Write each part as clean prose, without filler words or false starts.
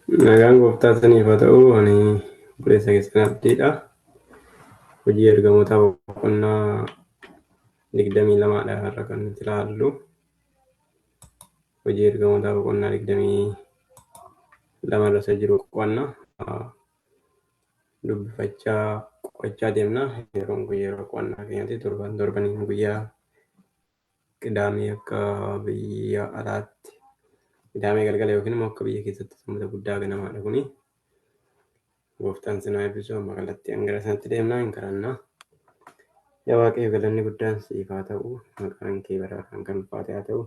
Nagaan gooftaa saniif haa ta'u, ani obboleessa keessan Abdiidha. Hojii ergamootaa boqonnaa 22dha har'a kan nuti ilaallu. Hojii ergamootaa boqonnaa 22 irra isa jiru qo'anna. Dubbifachaa qo'achaa deemna. Yeroon kun yeroo qo'annaa keenyaati. Torban torbaniin guyyaa Qidaamee akka biyya alaatti Qidaamee galgala yookiin immoo akka biyya keessatti sanbata guddaa ganamaadha kuni. Gooftaan sinaa eebbisu. Amma kallattii gara sanatti deemnaa hin kadhannaa. Yaa Waaqayyo, galanni guddaan siif haa ta'u. Maqaan kee bara baraan kan ulfaate haa ta'u.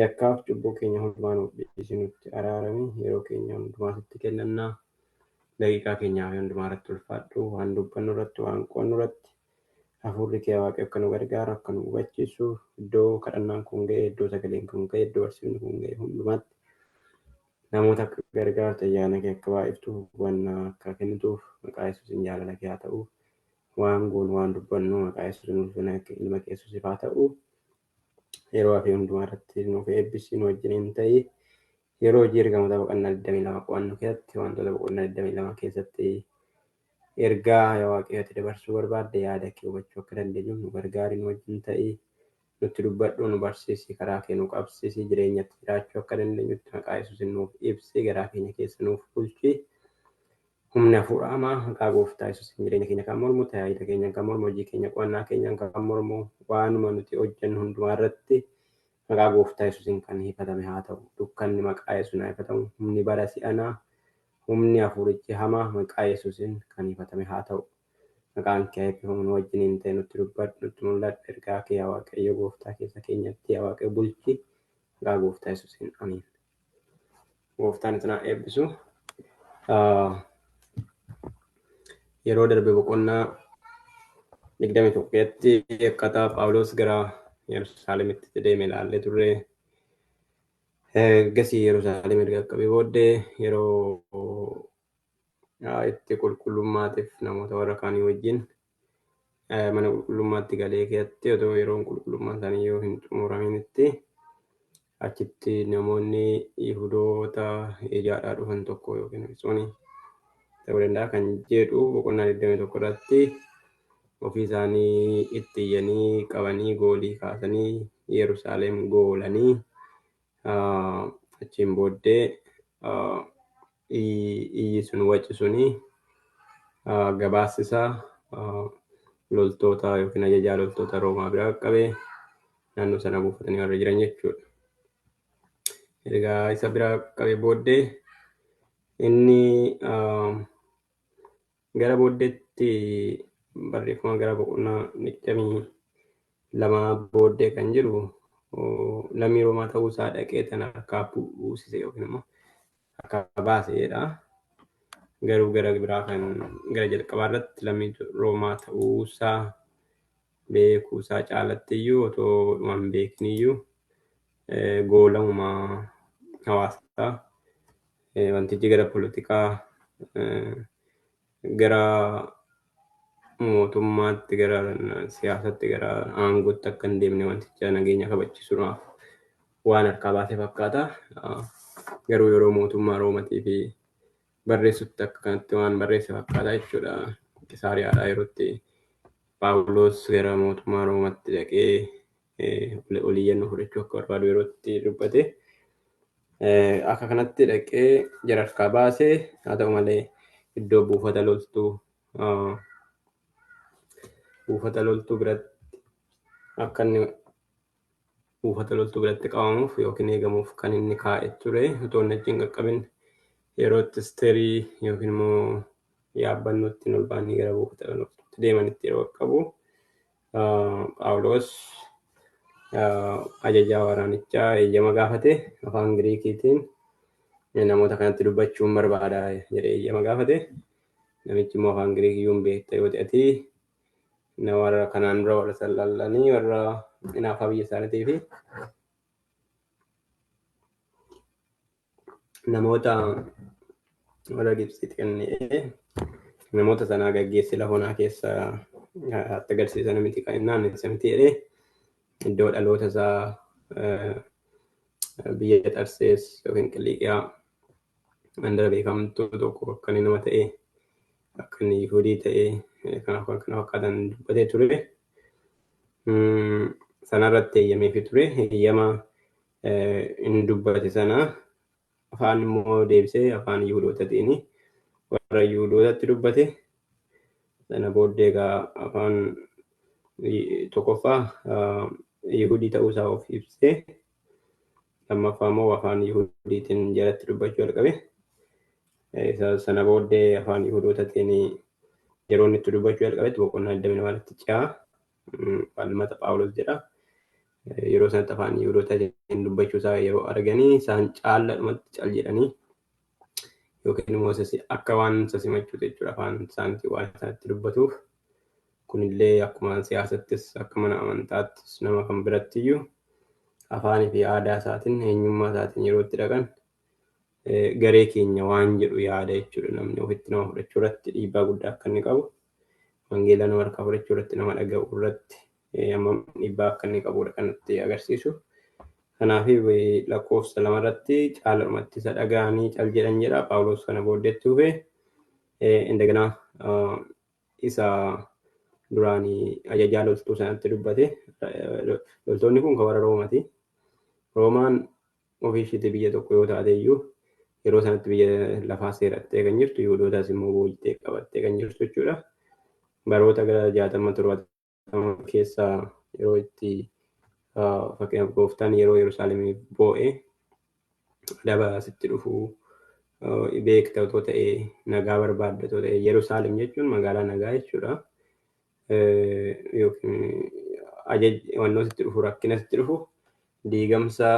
Yakkaaf cubbuu keenya hundumaa nuuf dhiisi, nutti araarami. Yeroo keenya hundumaa sitti kennannaa. Daqiiqaa keenyaa fi hundumaa irratti ulfaadhu. Waan dubbannu irratti, waan qo'annu irratti hafuurri kee, Waaqayyo, akka nu gargaaru, akka nu hubachiisu, iddoo kadhannaan kun ga'e, iddoo sagaleen kun ga'e, iddoo barsiifni kun ga'e hundumaatti namoota akka gargaartu, ayyaana kee akka baay'iftu, hubannaa akka kennituuf maqaa Yesuusiin jaalala kee haa ta'u. Waan goonu, waan dubbannu maqaa Yesuusiin ulfina ilma kee Yesuusiif haa ta'u. Yeroo hafe hundumaa irratti nuuf eebbisi, nu wajjiniin ta'i. Yeroo hojii ergamoota boqonnaa 22 qo'annu keessatti, wantoota boqonnaa 22 keessatti ergaa yaa Waaqayyo ati dabarsuu barbaadde, yaada kee hubachuu akka dandeenyuuf nu gargaari, nu wajjin ta'i. Nutti dubbadhu, nu barsiisi, karaa kee nu qabsiisi, jireenyatti jiraachuu akka dandeenyutti maqaa Yesuusiin nuuf ibsi, garaa keenya keessa nuuf bulchi. Humni hafuura hamaa maqaa gooftaa Yesuusiin jireenya keenya kan mormu, tajaajila keenya kan mormu, hojii keenya, qo'annaa keenya kan mormu, waanuma nuti hojjennu hundumaa irratti maqaa gooftaa Yesuusiin kan hifatame haa ta'u. Dukkanni maqaa Yesuusiin haa hifatamu. Humni bara si'anaa, humni hafuurichi hamaa maqaa Yesuusiin kan hifatame haa ta'u. Maqaan kee haa eebbifamu, nu wajjiniin ta'e, nutti dubbadhu, nutti mul'adhu. Ergaa kee, yaa Waaqayyo gooftaa, keessa keenyatti, yaa Waaqayyo, bulchi. Maqaa gooftaa Yesuusiin, amiin. Gooftaan isin haa eebbisu. Yeroo darbe boqonnaa 21 keessatti akkaataa Phaawulos gara Yerusaalemitti deeme ilaallee turre. Ergasii Yerusaalem erga qaqqabee booddee yeroo itti qulqullummaatiif namoota warra kaanii wajjin mana qulqullummaatti galee keessatti, otoo yeroon qulqullummaa isaanii yoo hin xumuraminitti, achitti namoonni Yihudoota ijaadhaa dhufan tokko yookiin Efesoonii ta'uu danda'a kan jedhu boqonnaa 21 irratti ofii isaanii itti iyyanii qabanii goolii kaasanii Yerusaalem goolanii, achiin booddee iyyi sun, waci suni, gabaasisa loltoota yookiin ajajaa loltoota Roomaa bira qaqqabe, naannoo sana buufatanii warra jiran jechuudha. Ergaa isa bira qaqqabe booddee inni gara booddeetti barreeffama gara boqonnaa 22 booddee kan jiru lammii Roomaa ta'uu isaa dhaqee tan harkaa buusise yookiin immoo harkaa baaseedha. Garuu gara biraa kan gara jalqabaa irratti lammii Roomaa ta'uusaa beekuusaa caalatti iyyuu, otoo dhuma hin beekniyyuu, goolamuma hawaasaa, wantichi gara polotikaa, gara mootummaatti, gara siyaasatti, gara aangootti akka hin deemne wanticha nageenya kabachiisuudhaaf waan harkaa baase fakkaata. Garuu yeroo mootummaa Roomatii fi barreessutti akka kanatti waan barreesse fakkaata jechuudha. Qisaariyaadhaa yeroo itti Phaawulos gara mootummaa Roomatti dhaqee oliyyannoo fudhachuu akka barbaadu yeroo itti dubbate. Akka kanatti dhaqee jara harkaa baase. Haa ta'u malee iddoo buufata loltuu biratti akka inni buufata loltuu biratti qabamuuf yookiin eegamuuf kan inni kaa'e ture, otoo inni achi hin qaqqabin yeroo itti isteerii yookiin immoo yaabbannoo ittiin ol ba'anii gara buufata loltuutti deemanitti yeroo qaqqabu, Phaawulos ajajaa waraanichaa eeyyama gaafate. Afaan Giriikiitiin namoota kanatti dubbachuun barbaada jedhee eeyyama gaafate. Namichi immoo afaan Giriikiyyuu hin beekta yoo ta'e, warra kanaan dura warra sallallanii warra hinaafaa biyya isaaniitii fi namoota warra Gibsiitti kennee namoota sanaa gaggeesse lafa onaa keessa atti agarsiisan miti kan innaan isa miti jedhee, iddoo dhaloota isaa biyya Xarsees yookiin Qiliiqiyaa Mandara beekamtuu tokko akka inni nama ta'e, akka inni Yihudii ta'e, kanaaf kan kana fakkaatan dubbatee ture. Sanarratti eeyyameefii ture. Eeyyama inni dubbate sana afaan immoo deebisee afaan Yihudootaatiin warra Yihudootatti dubbate. Sana booddee egaa afaan tokkoffaa Yihudii ta'uusaa of ibsee, lammaffaa immoo afaan Yihudiitiin jalatti dubbachuu jalqabe. Sana booddee afaan Yihudootaatiin yeroo inni itti dubbachuu jalqabetti boqonnaa 22 irratti ce'a. Falmata Phaawulos jedha. Yeroo sanatti afaan Yihudootaatiin dubbachuu isaa yeroo arganii isaan caalladhumatti cal jedhanii yookiin immoo akka waan isa simachuuti jechuudha afaan isaaniitiin waan isaanitti dubbatuuf. Kunillee akkuma siyaasattis akka mana amantaattis nama kan birattiyyuu afaanii fi aadaa isaatiin eenyummaa isaatiin yeroo itti dhaqan garee keenya waan jedhu yaada jechuudha. Namni ofitti nama fudhachuu irratti dhiibbaa guddaa akka inni qabu, wangeela nama harkaa fudhachuu irratti, nama dhaga'uu irratti hammam dhiibbaa akka inni qabudha kan nutti agarsiisu. Kanaaf lakkoofsa 2 irratti caalumatti isa dhaga'anii cal jedhan jedha. Phaawulos kana booddeetti dhufe indagana isa duraanii ajajaa loltuu sanatti dubbate. Loltoonni kun kan warra Roomaati. Roomaan ofii isheetii biyya tokko yoo taate iyyuu yeroo sanatti biyya lafaa seerattee kan jirtu, Yihudootaas immoo boojitee qabattee kan jirtu jechuudha. Baroota gara 60 70 keessa yeroo itti fakkeenyaaf gooftaan yeroo Yerusaalemii boo'e adaba sitti dhufu beekta otoo ta'e, nagaa barbaadda otoo ta'e, Yerusaalem jechuun magaalaa nagaa jechuudha. Yookiin wannoo sitti dhufu, rakkina sitti dhufu, diigamsa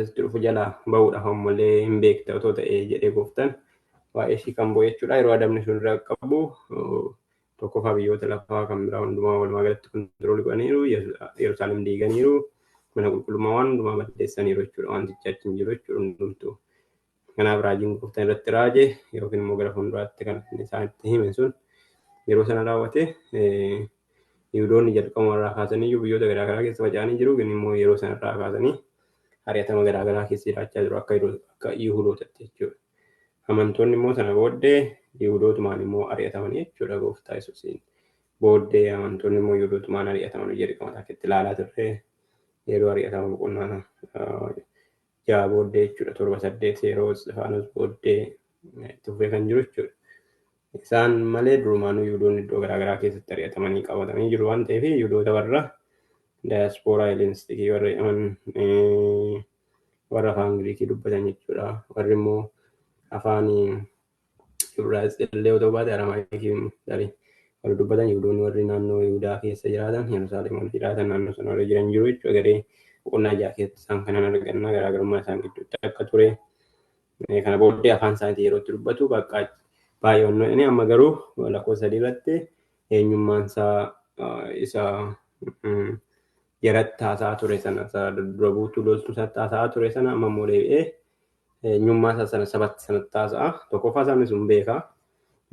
sitti dhufu jalaa bahuudhaaf ammallee hin beekta otoo ta'e jedhee gooftaan waa'ee ishii kan boo'e jechuudha. Yeroo adabni sun irra qabu tokkoffaa biyyoota lafaa kan biraa hundumaa walumaa galatti kontiroolii godhaniiru, Yerusaalem diiganiiru, mana qulqullummaa waan hundumaa balleessaniiru jechuudha. Wantichi achi hin jiru jechuudha hundumtuu. Kanaaf raajiin gooftaan irratti raaje yookiin immoo gara fuulduraatti kan isaanitti hime sun yeroo sana raawwate. Yihudoonni jalqabuma irraa kaasanii biyyoota garaagaraa keessa faca'anii jiru. Inni immoo yeroo sana irraa kaasanii ari'atama garaagaraa keessa jiraachaa jiru akka Yihudootatti jechuudha. Amantoonni immoo sana booddee Yihudootumaan immoo ari'atamanii jechuudha gooftaa Yesuusiin. Booddee amantoonni immoo Yihudootumaan ari'ataman jedhama mataa ilaalaa turre yeroo ari'atama boqonnaa 6 booddee jechuudha, 7 8 yeroo Isxifaanos booddee itti fufee kan jiru jechuudha. Isaan malee durumaanuu Yihudoonni iddoo garaagaraa keessatti ari'atamanii qabatamanii jiru waan ta'eef Yihudoota warra daayaspooraa Helenistikii warra jedhaman warra afaan Giriikii dubbatan jechuudha. Warri immoo afaan Ibraayisxii illee otoo baate Aramaayikii warri dubbatan Yihudoonni warri naannoo Yihudaa keessa jiraatan, Yerusaalem warri jiraatan, naannoo sana warri jiran jiru jechuudha. Garee boqonnaa 6 keessatti isaan kanan arganna garaagarummaa isaan gidduutti akka ture. Kana booddee afaan isaaniitiin yeroo itti dubbatu bakka baay'ee onnoo inni amma garuu lakkoofsa 3 irratti eenyummaan isaa isa jaratti haasa'aa ture sana, isa dura buutuu loltuu isaatti haasa'aa ture sana amma immoo deebi'ee eenyummaa isaa sana sabatti sanatti haasa'a. Tokkoffaa sabni sun beeka.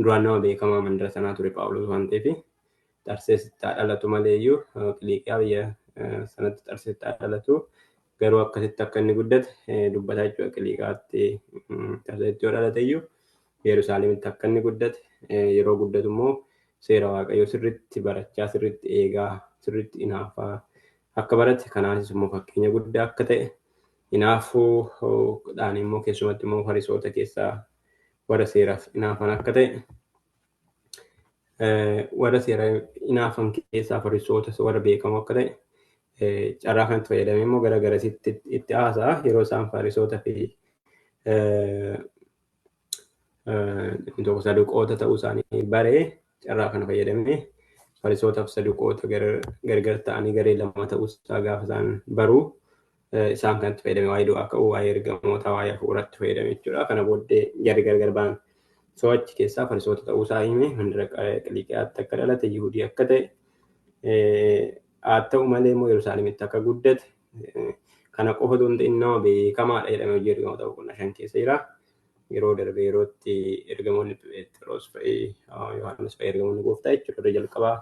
Duraan nama beekamaa mandara sanaa ture Phaawulos waan ta'eef Xarseesitti haa dhalatu malee iyyuu Qiliiqiyaa biyya sanatti Xarseesitti haa dhalatu. Garuu akkasitti akka inni guddate dubbataa jechuudha. Qiliiqiyaatti Xarseesitti yoo dhalate iyyuu Yerusaalemitti akka inni guddate, yeroo guddatu immoo seera Waaqayyoo sirriitti barachaa, sirriitti eegaa, sirriitti inaafaa akka barate, kanaanis immoo fakkeenya guddaa akka ta'e, inaafuudhaan immoo keessumatti immoo Farisoota keessaa warra seeraaf inaafan akka ta'e, warra seera inaafan keessaa Farisoota warra beekamoo akka ta'e, carraa kanatti fayyadamee immoo gara garasitti itti haasa'a. Yeroo isaan Farisoota fi inni tokko Saduqoota ta'uu isaanii baree carraa kana fayyadamee Farisootaaf Saduqoota gargar ta'anii garee lama ta'uu isaa gaafa isaan baruu isaan kanatti fayyadame waa'ee du'aa ka'uu, waa'ee ergamootaa, waa'ee hafuuratti fayyadame jechuudha. Kana booddee jarri gargar ba'an. So achi keessaa Farisoota ta'uu isaa hime, mandara Qiliiqiyaatti akka dhalate, Yihudii akka ta'e, haa ta'u malee immoo Yerusaalemitti akka guddate, kana qofa otoo hin ta'in nama beekamaadha jedhamee hojii ergamoota boqonnaa 5 keessa jira. Yeroo darbe yerootti ergamoonni Pheexiroos fa'i, Yohaannis fa'i, ergamoonni gooftaa jechuudha irra jalqabaa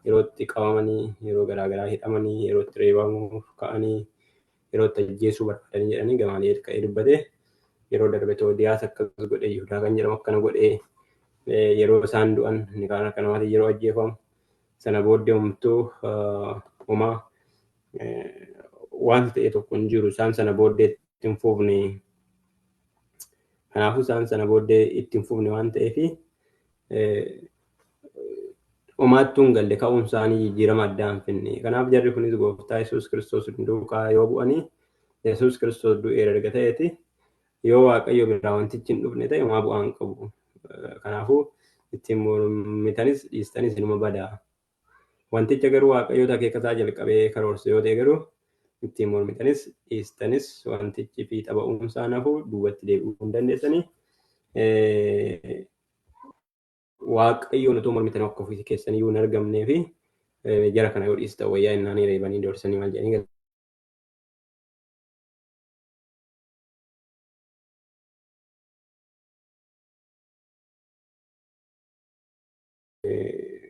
yerootti qabamanii, yeroo garaagaraa hidhamanii, yerootti reebamuuf ka'anii, yerootti ajjeesuu barbaadanii jedhanii Gamaali'eel ka'ee dubbate. Yeroo darbe Toodiyaas akkas godhe, Yihudaa kan jedhamu akkana godhe, yeroo isaan du'an inni kaan akka namaatiin yeroo ajjeefamu sana booddee homtuu homaa wanti ta'e tokko hin jiru. Isaan sana booddee itti hin fufne. Kanaafuu isaan sana booddee itti hin fufne waan ta'eef homaattuu hin galle, ka'uun isaanii jijjiirama addaa hin finne. Kanaaf jarri kunis gooftaa Yesuus Kiristoos duukaa yoo bu'anii Yesuus Kiristoos du'eera erga ta'eeti yoo Waaqayyo biraa wantichi hin dhufne ta'e homaa bu'aa hin qabu. Kanaafuu ittiin mormitanis dhiistanis inuma badaa. Wanticha garuu Waaqayyoota akeeka isaa jalqabee karoorse yoo ta'e garuu ittiin mormitanis dhiistanis wantichi fiixa ba'uumsaa nafu duubatti deebi'uu hin dandeessanii. Waaqayyoon otoo mormitan akka ofii keessaniyyuu hin argamnee fi jara kana yoo dhiistan wayyaa innaan reebanii doorsanii maal jedhanii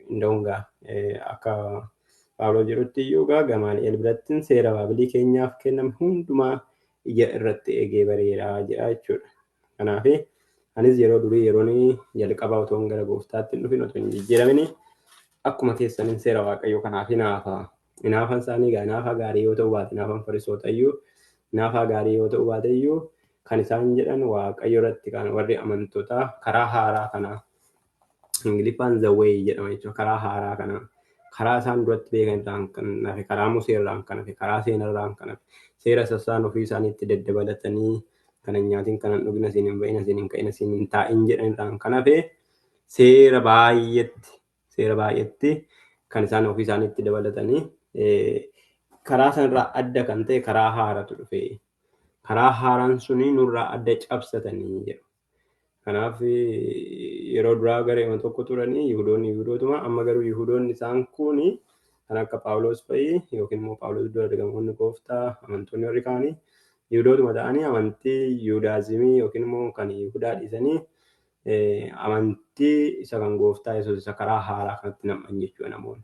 Nda'uun gaa akka Phaawulos jedhutti iyyuu gaa Gamaali'eel biratti seera Baabilii keenyaaf kenname hundumaa ija irratti eegee bareedaa jedha jechuudha. Kanaaf anis yeroo durii yeroon jalqabaa otoo gara gooftaatti hin dhufin otoo hin jijjiiramin akkuma keessanin seera Waaqayyoo kanaaf hinaafa. Hinaafan isaanii gaa hinaafa gaarii yoo ta'u baate, hinaafan farisoota iyyuu hinaafaa gaarii yoo ta'u baate iyyuu kan isaan jedhan Waaqayyo irratti kan warri amantootaa karaa haaraa kana Ingiliffaan the way jedhama jechuudha. Karaa haaraa kana karaa isaan duratti beekan irraan kan hafe, karaa Musee irraan kan hafe, karaa seenaa irraan kan hafe, seera sassaan ofii isaaniitti daddabalatanii kana hin nyaatin, kana hin dhugin, asiin hin ba'in, asiin hin ka'in, asiin hin taa'in jedhan irraan kan hafe seera baay'eetti kan isaan ofii isaaniitti dabalatanii karaa sanarraa adda kan ta'e karaa haaraatu dhufe. Karaa haaraan suni nurraa adda cabsatanii jedhu. Kanaaf yeroo duraa gareema tokko turanii Yihudoonni Yihudootuma, amma garuu Yihudoonni isaan kuni kan akka Phaawulos fa'i yookiin immoo Phaawulos dura ergamoonni gooftaa amantoonni warri kaanii Yihudootuma ta'anii amantii Yihudaazimii yookiin immoo kan Yihudaa dhiisanii amantii isa kan gooftaa Yesuus isa karaa haaraa kanatti nam'an jechuudha namoonni.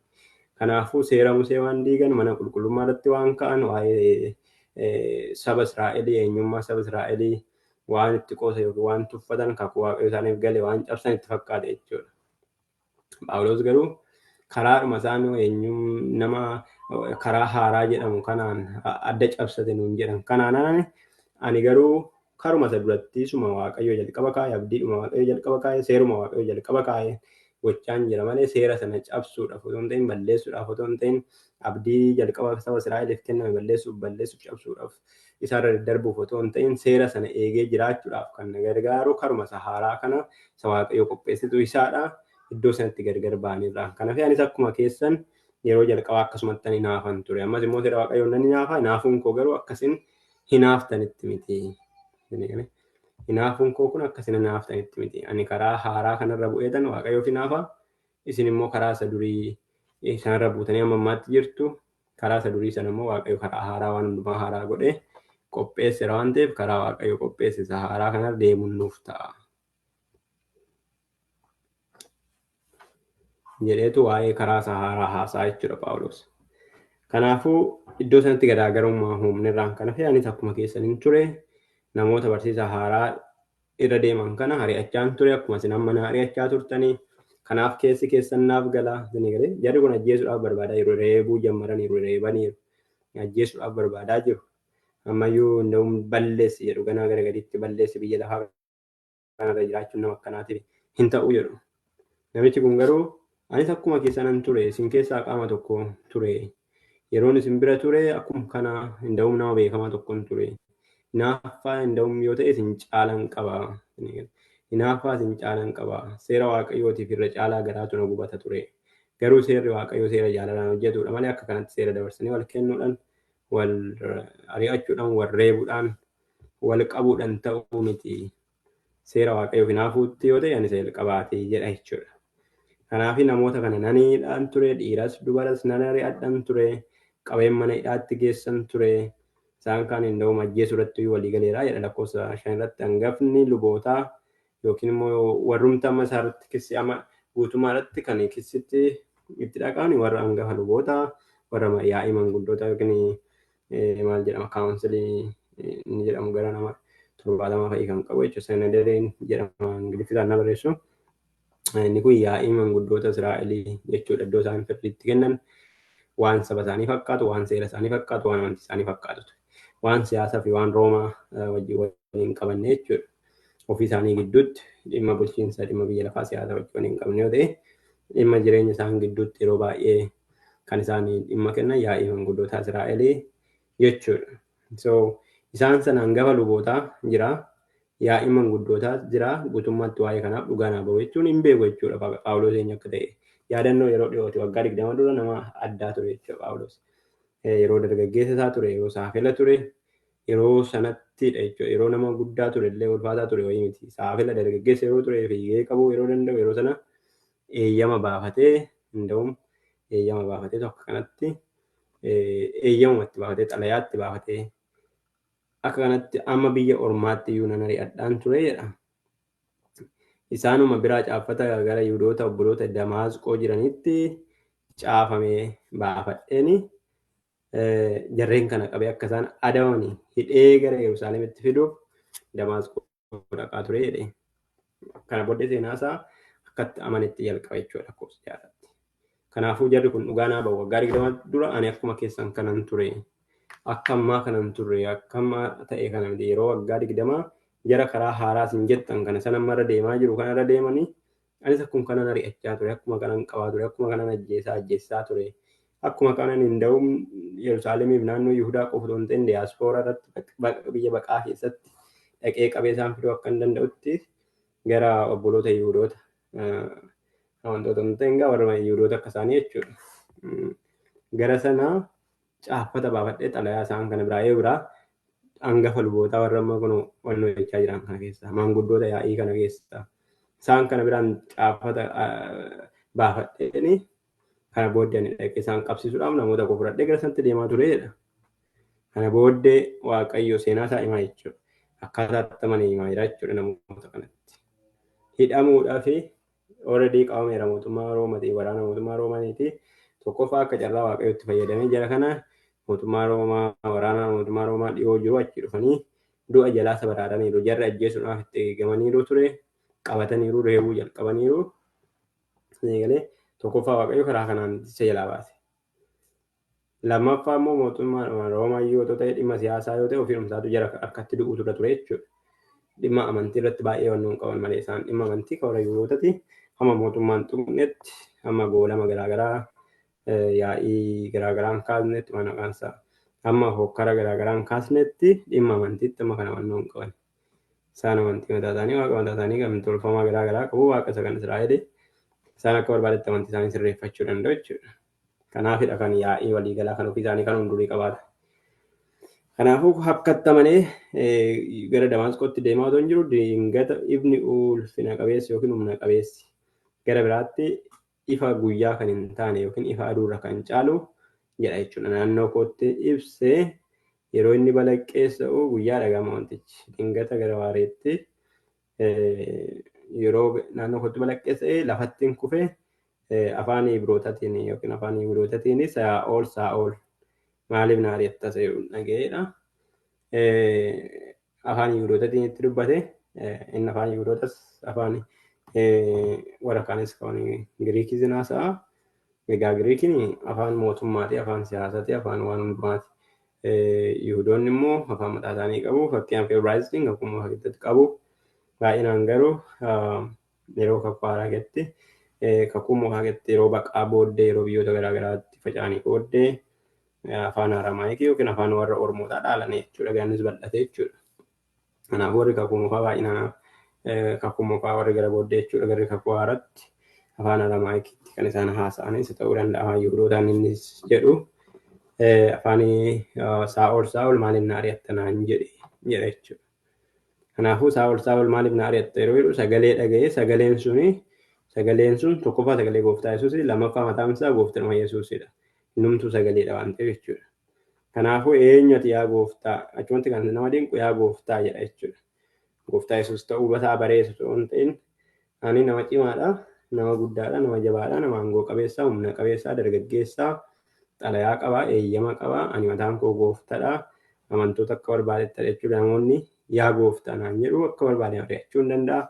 Kanaafuu seera Musee waan diigan, mana qulqullummaa irratti waan ka'an, waa'ee saba Israa'elii, eenyummaa saba Israa'elii waan itti qoosa yookiin waan tuffatan, kakuu Waaqayyo isaaniif gale waan cabsan itti fakkaate jechuudha. Phaawulos garuu karaadhuma isaan eenyum nama karaa haaraa jedhamu kanaan adda cabsate nuun jedhan kanaan ani garuu karuma isa duratti suma Waaqayyo jalqaba kaa'e, abdiidhuma Waaqayyo jalqaba kaa'e, seeruma Waaqayyo jalqaba kaa'e gochaan jira malee seera sana cabsuudhaaf otoo hin ta'in, balleessuudhaaf otoo hin ta'in, abdii jalqaba saba Israa'eliif kenname balleessuuf cabsuudhaaf isaarra daddarbuuf otoo hin ta'in seera sana eegee jiraachuudhaaf kan na gargaaru karuma isa haaraa kana isa Waaqayyo qopheessitu isaadha. Iddoo sanatti gargar ba'anirra. Kanaaf anis akkuma keessan yeroo jalqabaa akkasumatti ani hinaafan ture. Ammas immoo seera Waaqayyoon nan hinaafa. Hinaafuun koo garuu akkasin hinaaftanitti miti. Hinaafuun koo kun akkasin hinaaftanitti miti. Ani karaa haaraa kanarra bu'eetan Waaqayyoof hinaafa. Isin immoo karaa isa durii sanarra buutanii amma ammaatti jirtu. Karaa isa durii sana immoo Waaqayyo karaa haaraa waan hundumaa haaraa godhee qopheesseera waan ta'eef karaa Waaqayyo qopheesse isa haaraa kanarra deemuun nuuf ta'a. Jedheetu waa'ee karaa isa haaraa haasaa jechuudha Phaawulos. Kanaafuu iddoo sanatti garaagarummaa uumne irraan kan hafe anis akkuma keessaniin ture namoota barsiisa haaraa irra deeman kana ari'achaan ture akkuma isin amma na ari'achaa turtanii. Kanaaf keessi keessan naaf gala. Jarri kun ajjeesuudhaaf barbaadaa jiru. Reebuu jammaraniiru, reebaniiru. Ajjeesuudhaaf barbaadaa jiru. Ammayyuu hunda'uun balleessi jedhu ganaa gara gadiitti balleessi biyya lafaa kanarra jiraachuun nama akkanaatiif hin ta'u jedhu. Namichi kun garuu anis akkuma keessanan ture, isin keessaa qaama tokko ture. Yeroon isin bira ture akkuma kana hinda'uun nama beekamaa tokkon ture. Hinaaffaa hinda'uun yoo ta'e isin caalan qaba. Hinaaffaa isin caalan qaba. Seera Waaqayyootiif irra caalaa garaatu na gubata ture. Garuu seerri Waaqayyoo seera jaalalaan hojjetudha malee akka kanatti seera dabarsanii wal kennuudhaan, wal ari'achuudhaan, wal reebuudhaan, wal qabuudhaan ta'uu miti. Seera Waaqayyoof hinaafuutti yoo ta'e ani isa jalqabaati jedha jechuudha. Kanaaf namoota kana nan hidhaan ture, dhiiras dubaras nan ari'adhan ture, qabeen mana hidhaatti geessan ture. Isaan kaan hinda'uun ajjeesuu irratti walii galeera jedha lakkoofsa 5 irratti. Hangafni lubootaa yookiin immoo warrumti amma isaa irratti kissi amma guutummaa irratti kan kissitti itti dhaqan warra hangafa lubootaa, warra yaa'ii manguddootaa yookiin maal jedhama kaawunsilii inni jedhamu gara nama 70 fa'i kan qabu jechuudha. Sanhedrin jedhama Ingiliffaan na barreessu. Inni kun yaa'ii manguddoota Israa'elii jechuudha. Iddoo isaan firdiitti kennan waan saba isaanii fakkaatu, waan seera isaanii fakkaatu, waan amantii isaanii fakkaatu, waan siyaasaa fi waan Roomaa wajjin waliin qabanne jechuudha. Ofii isaanii gidduutti dhimma bulchiinsa, dhimma biyya lafaa siyaasa wajjin waliin qabne yoo ta'e, dhimma jireenya isaan gidduutti yeroo baay'ee kan isaanii dhimma kennan yaa'ii manguddoota Israa'elii jechuudha. So isaan sana hangafa lubootaa jira, yaa'ii manguddootaa jira, guutummaatti waa'ee kanaaf dhugaa naa bahu jechuun hin beeku jechuudha Phaawulos eenyu akka ta'e. Yaadannoo yeroo dhiyooti waggaa 20 dura nama addaa ture jechuudha Phaawulos. Yeroo dargaggeessa isaa ture, yeroo saafela ture, yeroo sanattidha jechuudha. Yeroo nama guddaa ture illee ulfaataa ture wayii miti. Saafela dargaggeessa yeroo ture fiigee qabuu yeroo danda'u yeroo sana eeyyama baafatee hunda'uun eeyyama baafatee tokko kanatti eeyyamumatti baafatee xalayaatti baafatee akka kanatti amma biyya ormaatti iyyuu nan ari'adhaan ture jedha. Isaanuma biraa caaffata gara Yihudoota obboloota Damaasqoo jiranitti caafamee baafadheeni jarreen kana qabee akka isaan adabamanii hidhee gara Yerusaalemitti fiduuf Damaasqoo dhaqaa ture jedhe. Kana booddee seenaa isaa akkatti amanetti jalqaba jechuudha lakkoofsa jaarratti. Kanaafuu jarri kun dhugaa naa bahu waggaa 20 dura ani akkuma keessan kanan ture. Akka ammaa kanan turre, akka ammaa ta'e kana miti. Yeroo waggaa 20 jara karaa haaraa isin jettan kana sana ammarra deemaa jiru kanarra deemanii anis akkuma kanan ari'achaa ture, akkuma kanan qabaa ture, akkuma kanan ajjeesaa ture. Akkuma kanan hin da'uun Yerusaalemiif naannoo Yihudaa qofa otoo hin ta'in diyaaspooraa irratti biyya baqaa keessatti dhaqee qabee isaan fiduu akka hin danda'utti gara obboloota Yihudoota amantoota hin ta'in warra Yihudoota akka isaanii jechuudha. Gara sana caaffata baafadhee xalayaa isaan kana biraa ee biraa hangafa lubootaa warra amma kun wannoo jechaa jiran kana keessa maanguddoota yaa'ii kana keessa isaan kana biraan caaffata baafadheeni kana booddee ani dhaqee isaan qabsiisuudhaaf namoota koo fudhadhee gara sanatti deemaa ture jedha. Kana booddee Waaqayyo seenaa isaa himaa jechuudha. Akkaataa itti amane himaa jira jechuudha namoota kanatti. Hidhamuudhaa fi already qabameera mootummaa Roomaatii waraana mootummaa Roomaaniiti. Tokkoffaa akka carraa Waaqayyotti fayyadamee jara kana mootummaa Roomaa waraana mootummaa Roomaa dhiyoo jiru achi dhufanii du'a jalaa isa baraaraniiru. Jarri ajjeesuudhaaf itti eegamaniiru ture. Qabataniiru, reebuu jalqabaniiru. Eegalee tokkoffaa Waaqayyo karaa kanaan isa jalaa baase. Lammaffaa immoo mootummaa Roomaa yoo ta'e dhimma siyaasaa yoo ta'e ofiidhumsaatu jara harkatti du'uutu irra ture jechuudha. Dhimma amantii irratti baay'ee waan hin qaban malee isaan dhimma amantii kan warra Yihudootati hamma mootummaan tuqnetti hamma goolama garaagaraa yaa'ii garaagaraan kaasnetti mana qaansaa hamma hokkara garaagaraan kaasnetti dhimma amantiitti amma kana waan hin qaban. Isaan amantii mataa isaanii waaqa mataa isaanii kan tolfamaa garaagaraa qabu waaqa isa kan Israa'eli isaan akka barbaadetti amantii isaanii sirreeffachuu danda'u jechuudha. Kanaafidha kan yaa'ii waliigalaa kan ofii isaanii kan hundurii qabaata. Kanaafuu akkatti amanee gara Damaasqootti deemaa otoo hin jiru dingata ifni ulfina qabeessi yookiin humna qabeessi gara biraatti ifa guyyaa kan hin taane yookiin ifa aduurra kan caalu jedha jechuudha. Naannoo kootti ibsee yeroo inni balaqqeessa'u guyyaa dhagama wantichi dingata gara waareetti yeroo naannoo kootti balaqqeessa'ee lafatti hin kufe afaan Ibrootaatiin yookiin afaan Yihudootaatiin Saa'ol Saa'ol maaliif na ari'atta jedhu dhaga'eedha. Afaan Yihudootaatiin itti dubbate inni afaan Yihudootas afaan warra kaanis kan Giriikis haasa'a. Egaa Giriikiin afaan mootummaati, afaan siyaasaati, afaan waan hundumaati. Yihudoonni immoo afaan mataa isaanii qabu. Fakkeenyaaf Ibraayisxiin akkuma fakkeetti qabu. Baay'inaan garuu yeroo kakuu haaraa keessatti kakuu moofaa keessatti yeroo baqaa booddee yeroo biyyoota garaagaraatti faca'anii booddee afaan Aramaayikii yookiin afaan warra Oromootaa dhaalanii jechuudha. Gaannis bal'ate jechuudha. Kanaafuu warri kakuu moofaa baay'inaan kakuu moofaa warri gara booddee jechuudha. Garri kakuu haaraatti afaan Aramaayikiitti kan isaan haasa'anis ta'uu danda'a. Afaan Yihudootaan innis jedhu afaan Saa'ol Saa'ol maaliif na ari'atta naan jedhe jedha jechuudha. Kanaafuu Saa'ol Saa'ol maaliif na ari'atta yeroo jedhu sagalee dhaga'ee sagaleen sun tokkoffaa sagalee gooftaa Yesuusi lammaffaa mataan isaa gooftaa Yesuusidha. Innumtuu sagaleedha waan ta'eef jechuudha. Kanaafuu eenyu ati yaa gooftaa achumatti kan nama dinqu yaa gooftaa jedha jechuudha. Gooftaa Yesuus ta'uu bataa bareessu osoo hin ta'in ani nama cimaadha, nama guddaadha, nama jabaadha, nama aangoo qabeessaa, humna qabeessaa, dargaggeessaa, xalayaa qabaa, eeyyama qabaa, ani mataan koo gooftaadha, amantoota akka barbaadetti jechuudha namoonni Yaa gooftaa naan jedhu akka barbaade mari'achuu hin danda'a.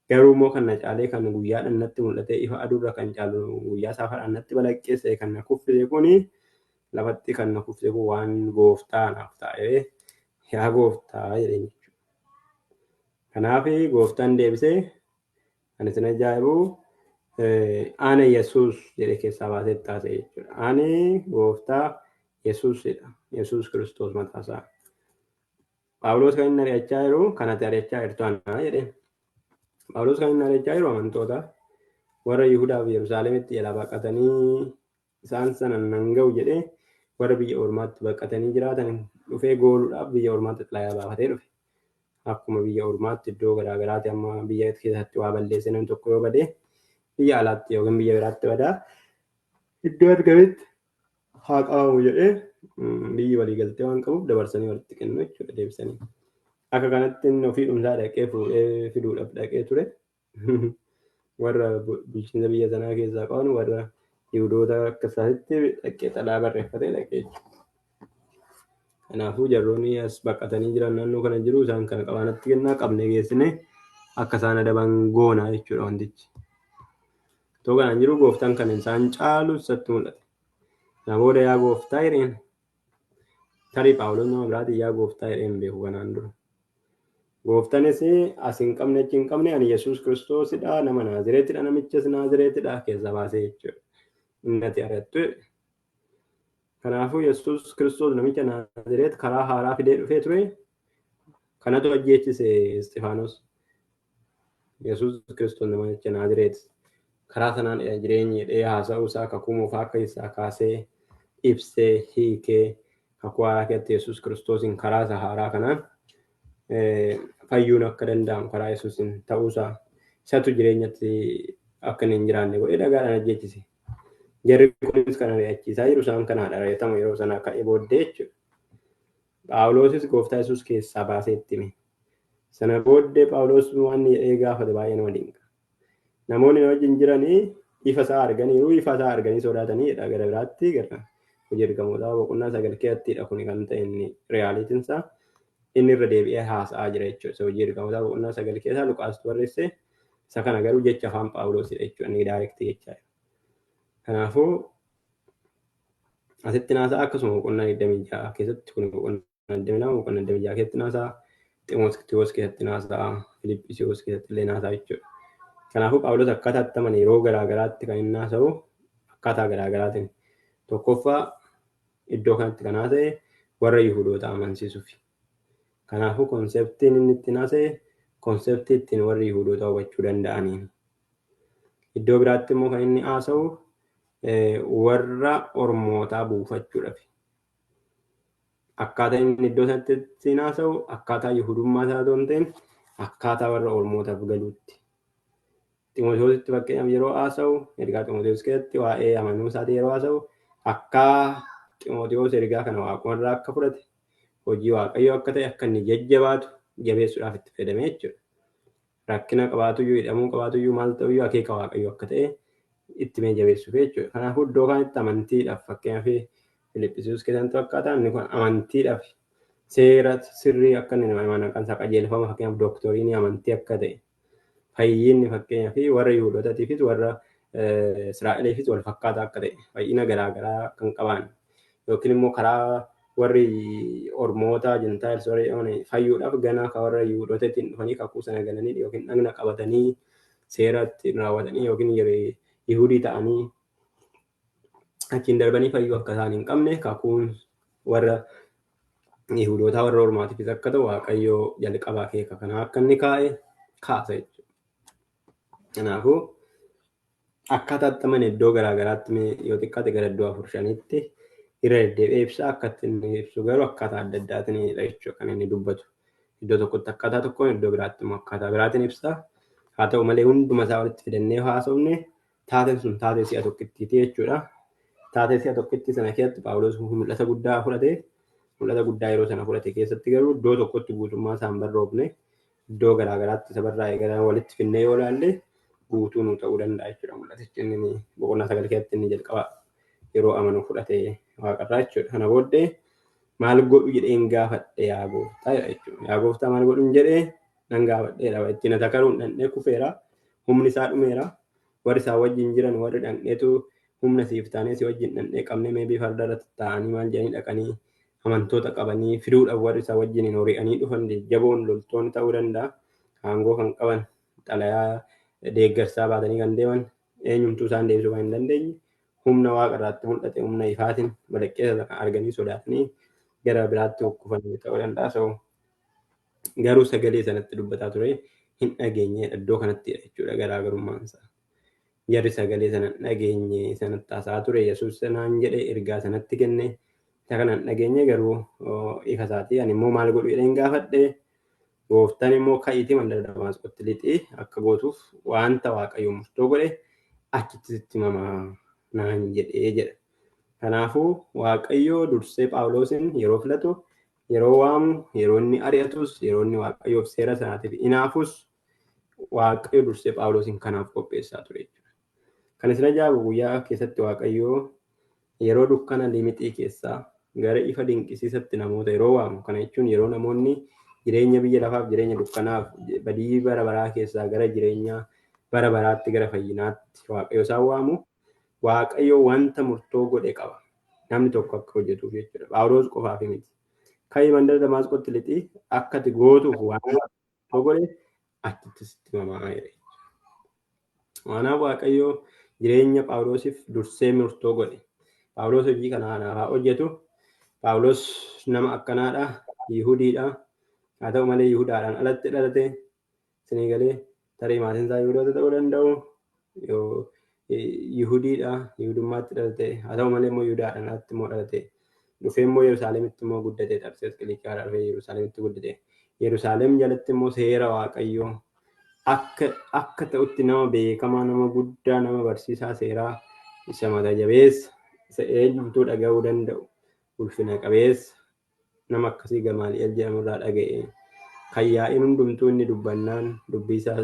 Garuu immoo kan na caalee kan guyyaadhaan natti mul'ate ifa aduurra kan caalu guyyaa saafaadhaan natti balaqqeesse kan na kuffise kuni lafatti kan na kuffise kun waan gooftaa naaf ta'ee yaa gooftaa jedheen jechuudha. Kanaaf gooftaan deebisee kan isin ajaa'ibu ana Yesuus jedhee keessaa baasee taasise jechuudha. Ani gooftaa Yesuusidha. Yesuus Kiristoos mataasaa. Phaawulos kan inni ari'achaa jiru kan ati ari'achaa jirtu ana jedheen. Phaawulos kan inni ari'achaa jiru amantoota warra Yihudaa fi Yerusaalemitti jalaa baqatanii isaan sana nan ga'u jedhee warra biyya ormaatti baqatanii jiraatan dhufee gooluudhaaf biyya ormaatti xalayaa baafatee dhufe. Akkuma biyya ormaatti iddoo garaagaraatti amma biyya keessatti waa balleesse namni tokko yoo badee biyya alaatti yookiin biyya biraatti badaa iddoo argametti haa qabamu jedhee biyyi waliigaltee waan qabuuf dabarsanii walitti kennu jechuudha deebisanii. Akka kanatti inni ofii dhumsaa dhaqee fuudhee fiduudhaaf dhaqee ture. Warra bulchiinsa biyya sanaa keessaa qaban warra Yihudoota akka isaatti dhaqee xalaa barreeffatee dhaqee jechuudha. Kanaafuu jarroonni as baqatanii jiran naannoo kana jiru isaan kana qabaanatti kennaa qabnee geessine akka isaan adaban goonaa jechuudha wantichi. Otoo kanaan jiru gooftaan kan isaan caalu isatti mul'ate. Kana booda yaa gooftaa jedheen. Tarii Phaawulos nama biraatiin yaa gooftaa jedhee hin beeku kanaan dura. Gooftaanis as hin qabne achi hin qabne ani Yesuus Kiristoosidha nama Naazireetidha namichas Naazireetidha keessaa baasee jechuudha. Inni ati ari'attu. Kanaafuu Yesuus Kiristoos namicha Naazireet karaa haaraa fidee dhufee ture. Kanatu ajjeechise Isxifaanos. Yesuus Kiristoos namicha Naazireet karaa sanaan jireenya jedhee haasa'uu isaa kakuu moofaa akka isaa kaasee ibsee hiikee kakuu haaraa keessatti Yesuus Kiristoosiin karaa isa haaraa kanaan fayyuun akka danda'amu karaa Yesuusiin ta'uusaa isatu jireenyatti akka inni hin jiraanne godhee dhagaadhaan ajjeechise. Jarri kunis kan ari'achiisaa jiru isaan kanaadha ari'atama yeroo sana ka'e booddee jechuudha. Phaawulosis gooftaa Yesuus keessaa baasee itti hime. Sana booddee Phaawulos waan jedhee gaafate baay'ee nama dinqa. Namoonni na wajjin jiranii ifa isaa arganiiru ifa isaa arganii sodaatanii jedha gara biraatti gara hojii ergamootaa boqonnaa 9 keessattidha kuni kan ta'e inni reyaalitiin isaa inni irra deebi'ee haasa'aa jira jechuudha. Isa hojii ergamootaa boqonnaa 9 keessaa Luqaas barreesse isa kana garuu jecha afaan Phaawulosidha jechuudha inni daayirektii jechaa jira. Kanaafuu asitti naasaa akkasuma boqonnaa 26 keessatti kun boqonnaa 22 boqonnaa 26 keessatti naasaa Ximootiyoos keessatti naasaa Filiphisiyoos keessatti illee naasaa jechuudha. Kanaafuu Phaawulos akkaataa itti amane yeroo garaagaraatti kan inni haasa'u akkaataa garaagaraatiin tokkoffaa iddoo kanatti kan haasa'e warra Yihudoota amansiisuufi. Kanaafuu konseptiin inni ittiin haasa'e konseptii ittiin warri Yihudoota hubachuu danda'aniin. Iddoo biraatti immoo kan inni haasa'u warra ormootaa buufachuudhaaf. Akkaataa inni iddoo sanatti ittiin haasa'u akkaataa Yihudummaa isaa otoo hin ta'in akkaataa warra ormootaaf galuutti. Ximootiyoositti fakkeenyaaf yeroo haasa'u ergaa Ximootiyoos keessatti waa'ee amanuu isaatii yeroo haasa'u akka Ximootiyoos ergaa kana waaqumarraa akka fudhate hojii waaqayyoo akka ta'e akka inni jajjabaatu jabeessuudhaaf itti fayyadame jechuudha. Rakkina qabaatuyyuu hidhamuu qabaatuyyuu maal ta'uyyuu akeeka waaqayyoo akka ta'e itti mee jabeessuuf jechuudha. Kanaafuu iddoo kanatti amantiidhaaf fakkeenyaaf Filiphisiyoos keessatti fakkaata inni kun amantiidhaaf seera sirrii akka inni nama maqaan isaa qajeelfama fakkeenyaaf dooktoriinii amantii akka ta'e fayyinni fakkeenyaaf warra Yihuudootaatiifis warra Israa'eliifis wal fakkaataa akka ta'e fayyina garaagaraa kan qaban yookiin immoo karaa warri ormoota jentaayils warri jedhaman fayyuudhaaf ganaa kan warra Yihuudootaatiin dhufanii kakuu sana galanii yookiin dhagna qabatanii seera ittiin raawwatanii yookiin Yihudii ta'anii achiin darbanii fayyuu akka isaan hin qabne kakuun warra Yihudootaa warra Ormaatiifis akka ta'u Waaqayyoo jalqabaa akeeka kanaa akka inni kaa'e kaasa jechuudha. Kanaafuu akkaataa itti amane iddoo garaagaraatti yoo xiqqaate gara iddoo 4 5tti irra deddeebi'ee ibsa akka inni ibsu garuu akkaataa adda addaatiinidha jechuudha kan inni dubbatu. Iddoo tokkotti akkaataa tokkoon iddoo biraatti immoo akkaataa biraatiin ibsa. Haa ta'u malee hunduma isaa walitti fidannee haasofne taateen sun taatee si'a tokkittiiti jechuudha. Taatee si'a tokkittii sana keessatti Phaawulos mul'ata guddaa fudhate. Mul'ata guddaa yeroo sana fudhate keessatti garuu iddoo tokkotti guutummaa isaa hin barroofne iddoo garaagaraatti isa barraa'e gara walitti finnee yoo ilaalle guutuu nu ta'uu danda'a jechuudha. Mul'atichi inni boqonnaa 9 keessatti inni jalqaba yeroo amanu fudhate waaqarraa jechuudha. Kana booddee Maal godhu jedheen gaafadhe yaa gooftaa jedha jechuudha. Yaa gooftaa maal godhuun jedhee nan gaafadheedha. Ittiin atakaruun dhandhee kufeera. Humni isaa dhumeera. Warri isaa wajjin jiran warri dhandheetu humna siif taanee si wajjin dhandhee qabnee meebii farda irratti taa'anii maal jedhanii dhaqanii amantoota qabanii fiduudhaaf warri isaa wajjin hori'anii dhufan jajjaboon loltoonni ta'uu danda'a. Aangoo kan qaban xalayaa deeggarsaa baatanii kan deeman eenyumtuu isaan deebisuu kan hin dandeenye humna waaqa irraatti mul'ate humna ifaatiin balaqqeessa arganii sodaatanii gara biraatti kukkufanii ta'uu danda'a. So, garuu sagalee sanatti dubbataa ture hin dhageenye iddoo kanatti jechuudha garaagarummaan isaa. Jarri sagalee sana hin dhageenye sanatti haasa'aa ture Yesuus sanaan jedhe ergaa sanatti kenne isa kana hin dhageenye garuu ifa isaatii ani immoo maal godhu jedheen gaafadhe gooftaan immoo ka'iitii mandara Damaasqootti lixii akka gootuuf wanta Waaqayyo murtoo godhe achitti sitti himamaa naan jedhee jedha. Kanaafuu Waaqayyo dursee Phaawulosin yeroo filatu, yeroo waamu, yeroo inni ari'atus, yeroo inni Waaqayyoof seera sanaatiif inaafus Waaqayyo dursee Phaawulosin kanaaf qopheessaa ture jechuudha. Kan isin ajaa'ibu guyyaa keessatti Waaqayyo yeroo dukkana limixii keessaa gara ifa dinqisiisatti namoota yeroo waamu, kana jechuun yeroo namoonni jireenya biyya lafaaf, jireenya dukkanaaf, badii bara baraa keessaa gara jireenya bara baraatti, gara fayyinaatti Waaqayyo isaan waamu, Waaqayyo wanta murtoo godhe qaba. Namni tokko akka hojjetuuf jechuudha. Phaawulos qofaaf miti. Ka'ii mandara Damaasqootti lixii akka ati gootuuf waan murtoo godhe achitti sitti himamaa jedhe. Kanaaf Waaqayyo jireenya Phaawulosiif dursee murtoo godhe. Phaawulos hojii kana anaaf haa hojjetu. Phaawulos nama akkanaadha. Yihudiidha. Haa ta'u malee Yihudaadhaan alatti dhalate. Isinii galee tarii maatiin isaa Yihudoota ta'uu danda'u. Yihudiidha. Yihudummaatti dhalate. Haa ta'u malee immoo Yihudaadhaan alatti immoo dhalate. Dhufee immoo Yerusaalemitti immoo guddate. Xarsees Qiliqiyaadhaa dhufee Yerusaalemitti guddate. Yerusaalem jalatti immoo seera Waaqayyoo akka ta'utti nama beekamaa, nama guddaa, nama barsiisaa seeraa isa mata jabeessa, isa eenyumtuu dhaga'uu danda'u, ulfina qabeessa nama akkasii Gamaali'eel jedhamurraa dhaga'e. Kan yaa'iin hundumtuu inni dubbannaan dubbii isaa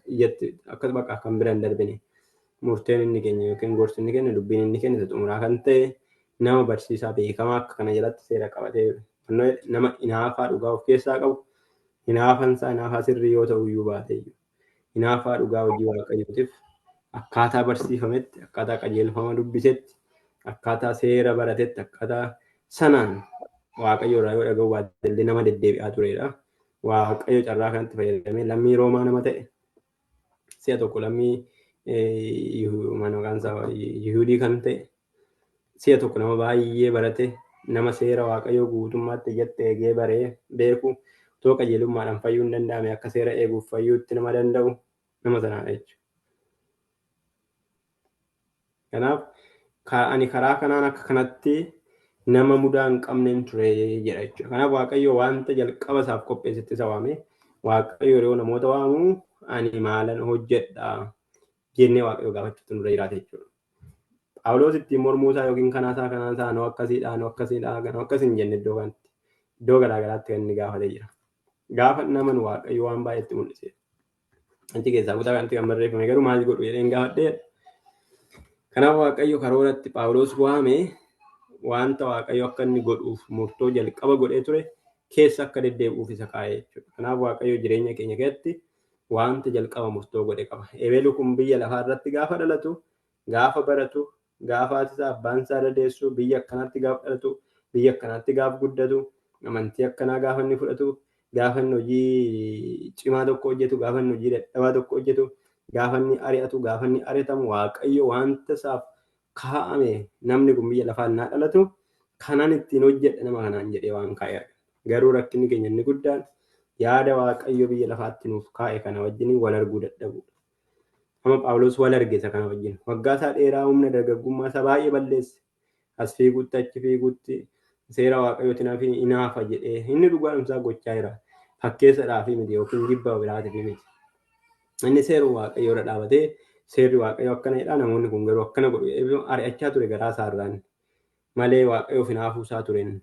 ijatti akkas bakka kan bira hin darbine murteen inni kenne yookiin gorsi inni kenne dubbiin inni kenne isa xumuraa kan ta'e nama barsiisaa beekamaa akka kana jalatti seera qabatee nama inaafaa dhugaa of keessaa qabu hinaafan isaa hinaafaa sirrii yoo ta'u iyyuu baate iyyuu hinaafaa dhugaa hojii Waaqayyootiif akkaataa barsiifametti, akkaataa qajeelfama dubbisetti, akkaataa seera baratetti, akkaataa sanaan Waaqayyo irraa yoo dhaga'uu baate illee nama deddeebi'aa turedha. Waaqayyo carraa kanatti fayyadamee lammii Roomaa nama ta'e si'a tokko lammii maqaan isaa Yihudii kan ta'e si'a tokko nama baay'ee barate nama seera Waaqayyoo guutummaatti ijatti eegee baree beeku otoo qajeelummaadhaan fayyuu hin danda'ame akka seera eeguuf fayyuutti nama danda'u nama sanaadha jechuudha. Kanaaf ani karaa kanaan akka kanatti nama mudaa hin qabneen ture jedha jechuudha. Kanaaf Waaqayyo wanta jalqaba isaaf qopheessetti isa waame. Waaqayyo yeroo namoota waamu ani maalan hojjedha jennee Waaqayyo gaafachuutu nurra jiraata jechuudha. Phaawulos ittiin mormuu isaa yookiin kanaasaa kanaasaa anoo akkasiidha anoo akkasiidha anoo akkas hin jenne iddoo kanatti iddoo garaa garaatti kan inni gaafatee jira. Gaafa naman Waaqayyo waan baay'eetti mul'ise. Achi keessaa kutaa kanatti kan barreeffame garuu maal godhu jedheen gaafadhee. Kanaaf Waaqayyo karooratti Phaawulos waame wanta Waaqayyo akka inni godhuuf murtoo jalqaba godhee ture keessa akka deddeebi'uuf isa kaa'e jechuudha. Kanaaf Waaqayyo jireenya keenya keessatti wanta jalqaba murtoo godhe qaba. Ebelu kun biyya lafaa irratti gaafa dhalatu, gaafa baratu, gaafa haati isaa abbaan isaa dadeessu, biyya akkanaatti gaafa dhalatu, biyya akkanaatti gaafa guddatu, amantii akkanaa gaafa inni fudhatu, gaafa inni hojii cimaa tokko hojjetu, gaafa inni hojii dadhabaa tokko hojjetu, gaafa inni ari'atu, gaafa inni ari'atamu, Waaqayyo wanta isaaf kaa'ame namni kun biyya lafaa innaa dhalatu kanan ittiin hojjedha nama kanaan jedhee waan kaa'e argina. Garuu rakkinni keenya inni guddaan yaada Waaqayyo biyya lafaatti nuuf kaa'e kana wajjin wal arguu dadhabuudha. Amma Phaawulos wal arge isa kana wajjin. Waggaa isaa dheeraa humna dargaggummaa isaa baay'ee balleesse. As fiigutti achi fiigutti seera Waaqayyootiin hafi hinaafa jedhee inni dhugaadhumsaa gochaa jira. Fakkeessadhaaf miti yookiin jibba biraatiif miti. Inni seera Waaqayyoo irra dhaabatee seerri Waaqayyoo akkana jedha namoonni kun garuu akkana godhu jedhee ari'achaa ture garaa isaa irraan malee Waaqayyoof hinaafuu isaa tureen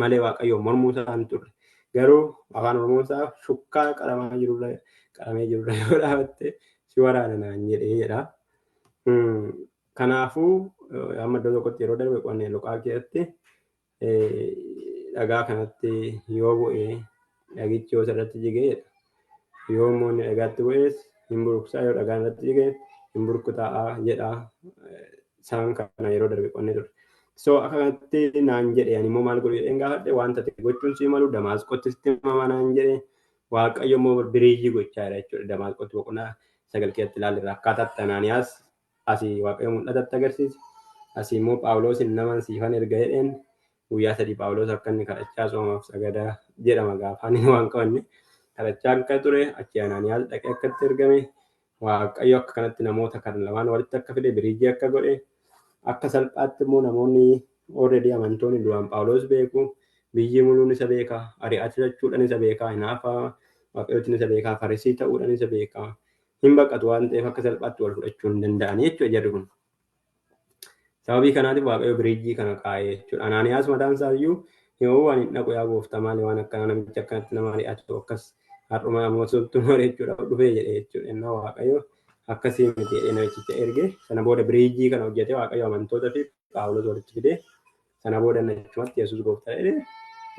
malee Waaqayyoo mormuu isaa hin turre. Garuu afaan Oromoon isaa shukkaa qaramaa jirurra qaramee jirurra yoo dhaabatte si waraana naan jedhee jedha. Kanaafuu amma iddoo tokkotti yeroo darbe qo'annee Luqaa keessatti dhagaa kanatti yoo bu'e dhagichi yoo irratti jige jedha. Yoo immoo inni dhagaatti bu'es hin buruksaa, yoo dhagaan irratti jige hin burkutaa'a jedha. Isaan kana yeroo darbe qonnee ture. So akka kanatti naan jedhe, ani immoo maal godhu jedheen gaafadhe. Wanta ta'e gochuun sii malu Damaasqootti sitti himama naan jedhe. Waaqayyo immoo biriijii gochaa jira jechuudha. Damaasqootti boqonnaa 9 keessatti ilaalleerra. Akkaataatti Anaaniyaas asii Waaqayyo mul'atatti agarsiise. Asii immoo Phaawulosin nama siifan erga jedheen guyyaa 3 Phaawulos akka inni kadhachaa soomaaf sagadaa jedhama gaafaan waan qabanne kadhachaa akka ture, achi Anaaniyaas dhaqee akka itti ergame, Waaqayyo akka kanatti namoota kan lamaan walitti akka fide, biriijii akka godhe, akka salphaatti immoo namoonni already amantoonni duraan Phaawulos beeku, biyyi muluun isa beeka, ari'achuudhaan isa beeka, hinaafa Waaqayyootiin isa beeka, Farisii ta'uudhaan isa beeka, hin baqatu waan ta'eef akka salphaatti wal fudhachuu hin danda'anii jechuudha jarri kun. Sababii kanaatiif Waaqayyo biriijii kana kaa'e jechuudha. Anaaniyaas mataan isaa iyyuu yoo waan hin dhaqu yaa gooftaa maali waan akkanaa namichi akkanatti nama ari'atu akkas har'uma namoota jechuudha dhufee jedhe jechuudha. Innaa Waaqayyo akkasii miti jedhee namichicha erge. Sana booda biriijii kana hojjetee Waaqayyo amantoota fi Phaawulos walitti fidee, sana booda achumatti Yesuus gooftaa jedhee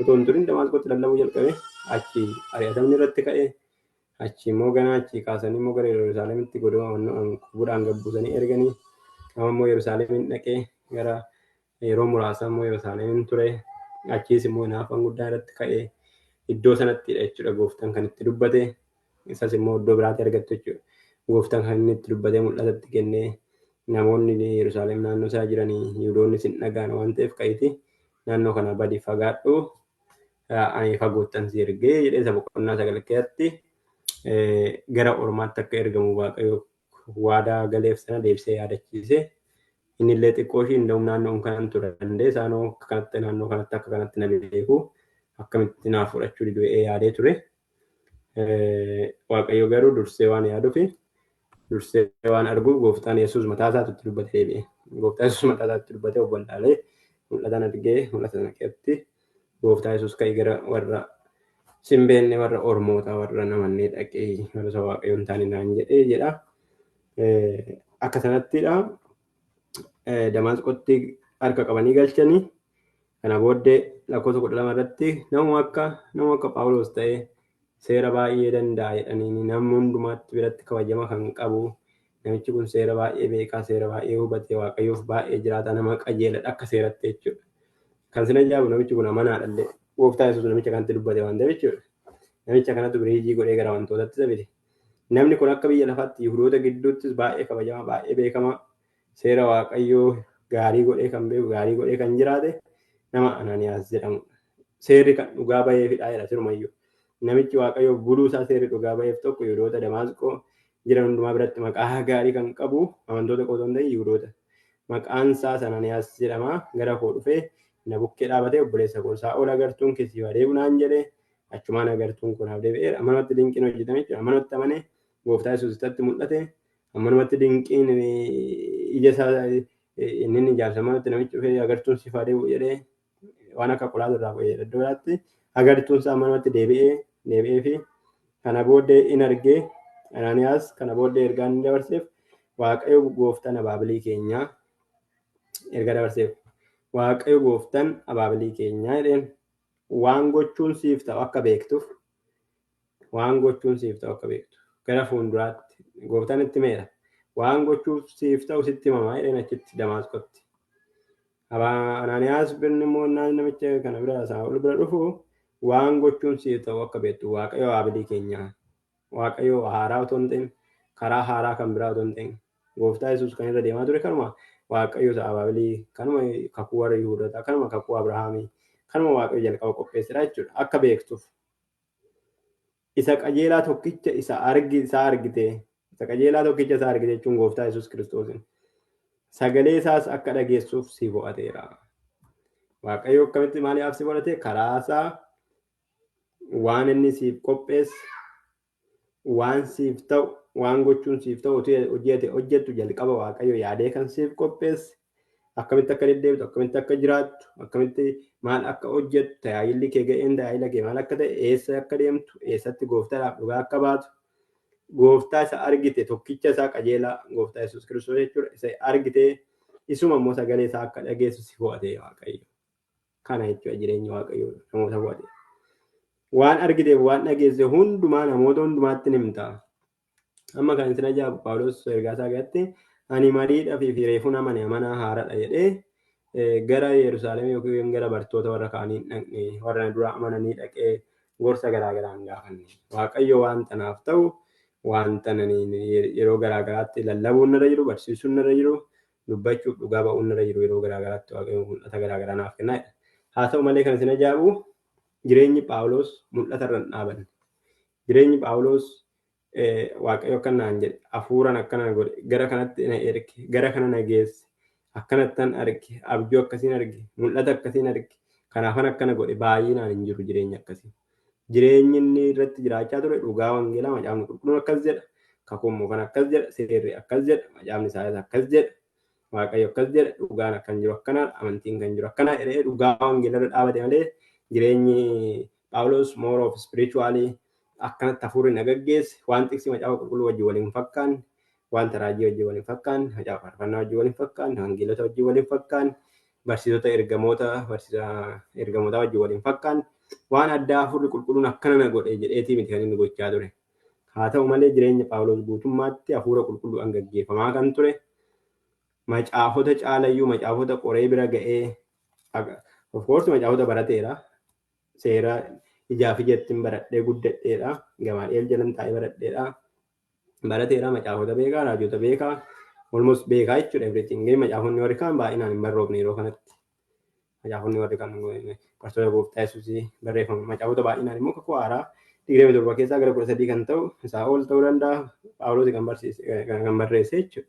otoo hin turin Damaasqootti lallabuu jalqabe. Achi ari'atamni irratti ka'e. Achi immoo ganaa achi kaasanii immoo gara Yerusaalemitti godoo kubuudhaan gabbuusanii erganii, amma immoo Yerusaalemiin dhaqee gara yeroo muraasa immoo Yerusaalemiin ture. Achiis immoo hinaaffaan guddaa irratti ka'ee iddoo sanattidha jechuudha gooftaan kan itti dubbate. Isas immoo iddoo biraatti argattu jechuudha. Gooftaan kan inni itti dubbatee mul'atatti kennee, namoonni Yerusaalem naannoo isaa jiranii Yihudoonni sin dhagaan waan ta'eef ka'iti naannoo kana badi fagaadhu, ani fagoottan si ergee jedhee, isa boqonnaa 9 keessatti gara ormaatti akka ergamu Waaqayyo waadaa galeef sana deebisee yaadachiise. Inni illee xiqqoo ishii hin naannoon kanan ture danda'e isaanoo akka kanatti naannoo kanatti akka kanatti na beeku akkamitti naaf fudhachuu didu yaadee ture. Waaqayyo garuu dursee waan yaaduufi dursee waan arguuf gooftaan Yesuus mataa isaatti itti dubbate deebi'e. Gooftaan Yesuus mataa isaatti itti dubbate of wallaalee mul'atan argee, mul'ata sana keessatti gooftaa Yesuus ka'ee gara warra sin beekne, warra ormoota, warra namannee dhaqee, warra isa Waaqayyo hin taane naan jedhee jedha. Akka sanattidha. Damaasqootti harka qabanii galchanii, kana booddee lakkoofsa 12 irratti nama akka Phaawulos ta'ee seera baay'ee danda'a jedhanii nama hundumaatti biratti kabajama kan qabu, namichi kun seera baay'ee beekaa, seera baay'ee hubatee, Waaqayyoof baay'ee jiraata, nama qajeeladha akka seeratti jechuudha. Kan sin ajaa'ibu namichi kun amanaadha illee, gooftaa Yesuus namicha kanatti dubbate waan ta'eef jechuudha. Namicha kanatu biriijii godhee gara amantootatti isa fide. Namni kun akka biyya lafaatti Yihudoota gidduuttis baay'ee kabajamaa, baay'ee beekamaa, seera Waaqayyoo gaarii godhee kan beeku, gaarii godhee kan jiraate nama Anaaniyaas jedhamudha. Seerri kan dhugaa baheefidha jedha sirumayyuu. Namichi Waaqayyoof buluu isaa seerri dhugaa baheef tokko Yihudoota Damaasqoo jiran hundumaa biratti maqaa gaarii kan qabu, amantoota qofa hin ta'in Yihudoota. Maqaan isaa Anaaniyaas jedhama. Gara koo dhufee na bukkee dhaabatee, obboleessa koo Saa'ol, agartuun kee siif adeemu naan jedhe. Achumaan agartuun kun naaf deebi'eera. Ammanumatti dinqiin hojjetame jechuudha. Ammanumatti amanee gooftaa Yesuus isatti mul'ate. Ammanumatti dinqiin ija isaa inni ijaarsa ammanumatti namichi dhufee agartuun siif adeemu jedhee waan akka qolaatu irraa bu'ee iddoo biraatti agartuun isaa ammanumatti deebi'ee fi kana booddee in argee Anaaniyaas. Kana booddee ergaa inni dabarseef, Waaqayyo gooftaan abaabilii keenyaa erga dabarseef, Waaqayyo gooftaan abaabilii keenyaa jedheen, waan gochuun siif ta'u akka beektuuf, waan gochuun siif ta'u akka beektu gara fuulduraatti gooftaan itti himeera. Waan gochuuf siif ta'u sitti himamaa jedheen achitti Damaasqotti. Anaaniyaas birni immoo namicha kana bira, Saa'ol bira dhufu, waan gochuun siif ta'u akka beektu Waaqayyo abaabilii keenyaa, Waaqayyo haaraa otoo hin ta'in, karaa haaraa kan biraa otoo hin ta'in, gooftaa Yesuus kan irra deemaa ture kanuma Waaqayyo isa abaabilii kanuma, kakuu warra Yihuudootaa kanuma, kakuu Abrahaamii kanuma Waaqayyo jalqaba qopheessedha jechuudha akka beektuuf. Isa qajeelaa tokkicha isa argi isaa argite, isa qajeelaa tokkicha isaa argite jechuun gooftaa Yesuus Kiristoosin. Sagalee isaas akka dhageessuuf si fo'ateera. Waaqayyo akkamitti maaliif si fo'ate? Karaa isaa waan inni siif qopheesse, waan siif ta'u, waan gochuun siif ta'u, hojii ati hojjettu jalqaba Waaqayyo yaadee kan siif qopheesse, akkamitti akka deddeebitu, akkamitti akka jiraattu, akkamitti maal akka hojjettu, tajaajilli kee ga'een tajaajila kee maal akka ta'e, eessa akka deemtu, eessatti gooftaadhaaf dhugaa akka baatu, gooftaa isa argite tokkicha isaa qajeelaa gooftaa Yesuus Kiristoos jechuudha. Isa argite isuma immoo sagalee isaa akka dhageessu si fo'ate Waaqayyo. Kana jechuudha jireenya Waaqayyoo namoota fo'ate. Waan argiteef waan dhageesse hundumaa namoota hundumaatti ni himta. Amma kan isin ajaa'ibu Phaawulos ergaa isaa keessatti ani mariidhaa fi reefuun amane amanaa haaraadha jedhee gara Yerusaalem yookiin gara bartoota warra kaanii hin dhaqne, warra dura amananii dhaqee gorsa garaa garaa hin gaafanne. Waaqayyo waan tanaaf ta'u, waan tananiin yeroo garaa garaatti lallabuun narra jiru, barsiisuun narra jiru, dubbachuuf dhugaa ba'uun narra jiru, yeroo garaa garaatti Waaqayyo mul'ata garaa garaa naaf kennaa jedha. Haa ta'u malee kan isin ajaa'ibu jireenyi Phaawulos mul'ata irra hin dhaabanne. Jireenyi Phaawulos Waaqayyo akkana naan jedhe, hafuuraan akkana godhe, gara kanatti na erge, gara kana na geesse, akkanattan arge, abjuu akkasiin arge, mul'ata akkasiin arge, kanaafan akkana godhe baay'inaan hin jiru jireenya akkasii. Jireenyi inni irratti jiraachaa ture dhugaa wangeelaa, macaafni qulqulluun akkas jedha, kakuun moofaan akkas jedha, seerri akkas jedha, macaafni isaayyaas akkas jedha, Waaqayyo akkas jedha, dhugaan akkan jiru akkanaa, amantiin kan jiru akkanaa jedhee dhugaa wangeelaa irra dhaabate malee jireenyi Phaawulos more of spiritually akkanatti hafuurri na gaggeesse, waan tiksii macaafa qulqulluu wajjin waliin fakkaanne, wanta raajii wajjin waliin fakkaanne, macaafa faarfannaa wajjin waliin fakkaanne, wangeelota wajjin waliin fakkaanne, barsiisota ergamoota barsiisa ergamootaa wajjin waliin fakkaanne, waan addaa hafuurri qulqulluun akkana na godhe jedheetii miti kan inni gochaa ture. Haa ta'u malee jireenya Phaawulos guutummaatti hafuura qulqulluudhaan gaggeeffamaa kan ture, macaafota caalayyuu macaafota qoree bira ga'ee, of course macaafota barateera, seera ijaaf ijattiin baradhee guddadheedha, Gamaadheel jalan taa'ee baradheedha, barateera, macaafota beekaa, raajota beekaa, almost beekaa jechuudha everything. Macaafonni warri kaan baay'inaan hin barroofne yeroo kanatti. Macaafonni warri kaan bartoota gooftaa Yesuusii barreeffamu. Macaafota baay'inaan immoo kakuu haaraa 27 keessaa gara 13 kan ta'u, isaa ol ta'uu danda'a, Phaawulos kan barsiise, kan barreesse jechuudha.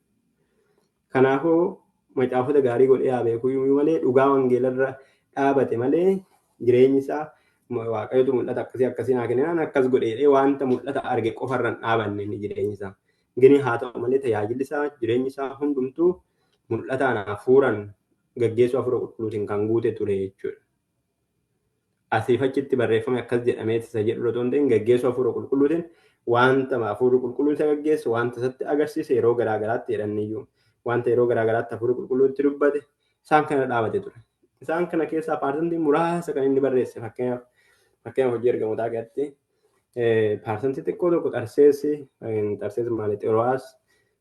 Kanaafuu macaafota gaarii godhee haa beekuu malee dhugaa wangeelarra dhaabate malee jireenyi isaa Waaqayyotu mul'ata akkasii akkasii naa kennaan akkas godhee wanta mul'ata arge qofarra hin dhaabanne inni jireenyi isaa. Gini haa ta'u malee tajaajilli isaa, jireenyi isaa hundumtuu mul'ataan hafuuraan gaggeessuu hafuura qulqulluutiin kan guute ture jechuudha. Asiif achitti barreeffame akkas jedhamee isa jedhu otoo hin ta'in gaggeessuu hafuura qulqulluutiin wanta hafuurri qulqulluun isa gaggeessu, wanta isatti agarsiise yeroo garaa garaatti jedhaniyyuu, wanta yeroo garaa garaatti hafuurri qulqulluun itti dubbate isaan kana dhaabate ture. Isaan kana keessaa paarsantii muraasa kan inni barreesse, fakkeenyaaf hojii ergamootaa keessatti paarsantii xiqqoo tokko Xarseessi, Xarsees maali,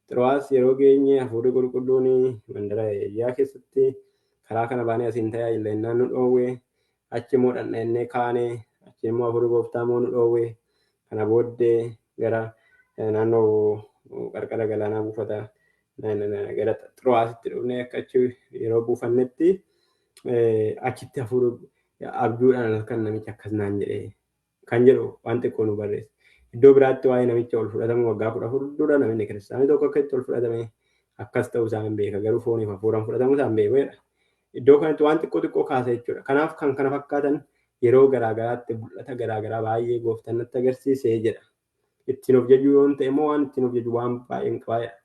Xiro'aas yeroo geenye hafuurri qulqulluun mandara Eeyiyaa keessatti karaa kana baanee asiin tajaajila nu dhoowwe, achi immoo dhandhannee kaane, achi immoo hafuurri gooftaa immoo nu dhoowwe, kana booddee gara naannoo qarqara galaanaa buufata gara Xiro'aasitti dhufnee akka achi yeroo buufannetti achitti hafuurri abjuudhaan halkan namichi akkas naan jedhee kan jedhu waan xiqqoo nu barreesse. Iddoo biraatti waa'ee namicha ol fudhatamu waggaa 14 dura namni kiristaanii tokko akka itti ol fudhatame akkas ta'uu isaa hin beeka, garuu fooniif hafuuraan fudhatamuu isaa hin beeku jedha. Iddoo kanatti waan xiqqoo xiqqoo kaasa jechuudha. Kanaaf kan kana fakkaatan yeroo garaa garaatti mul'ata garaa garaa baay'ee gooftaan natti agarsiisee jedha. Ittiin of jajuu yoo ta'e immoo waan ittiin of jaju waan baay'een qabaa jedha.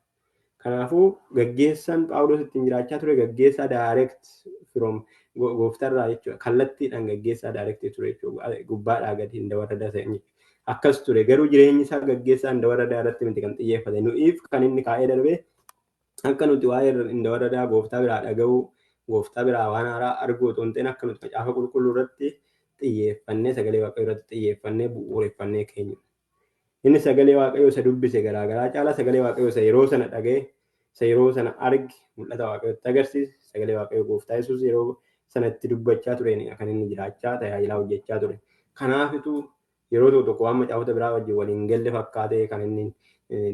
Kanaafuu gaggeessaan Phaawulos ittiin jiraachaa ture gaggeessaa direct from gooftarraa jechuudha. Kallattiidhaan gaggeessaa direct ture jechuudha. Gubbaadhaa gadi hin dabarra ta'e akkas ture. Garuu jireenyi isaa gaggeessaa hin dabarra irratti miti kan xiyyeeffate. Nu'iif kan inni kaa'ee darbe akka nuti waa'ee hin dabarra gooftaa biraa dhaga'uu, gooftaa biraa waan haaraa arguu otoo hin ta'in akka nuti macaafa qulqulluu irratti xiyyeeffannee, sagalee Waaqayyoo irratti xiyyeeffannee bu'uureffannee keenya. Inni sagalee Waaqayyoo isa dubbise garaa garaa caalaa sagalee Waaqayyoo isa yeroo sana dhaga'e, isa yeroo sana arge, mul'ata Waaqayyootti agarsiise, sagalee Waaqayyoo gooftaa Yesuus yeroo sanatti dubbachaa tureen kan inni jiraachaa tajaajilaa hojjechaa ture. Kanaafituu yeroo tokko tokko waan macaafota biraa wajjin waliin galle fakkaatee kan inni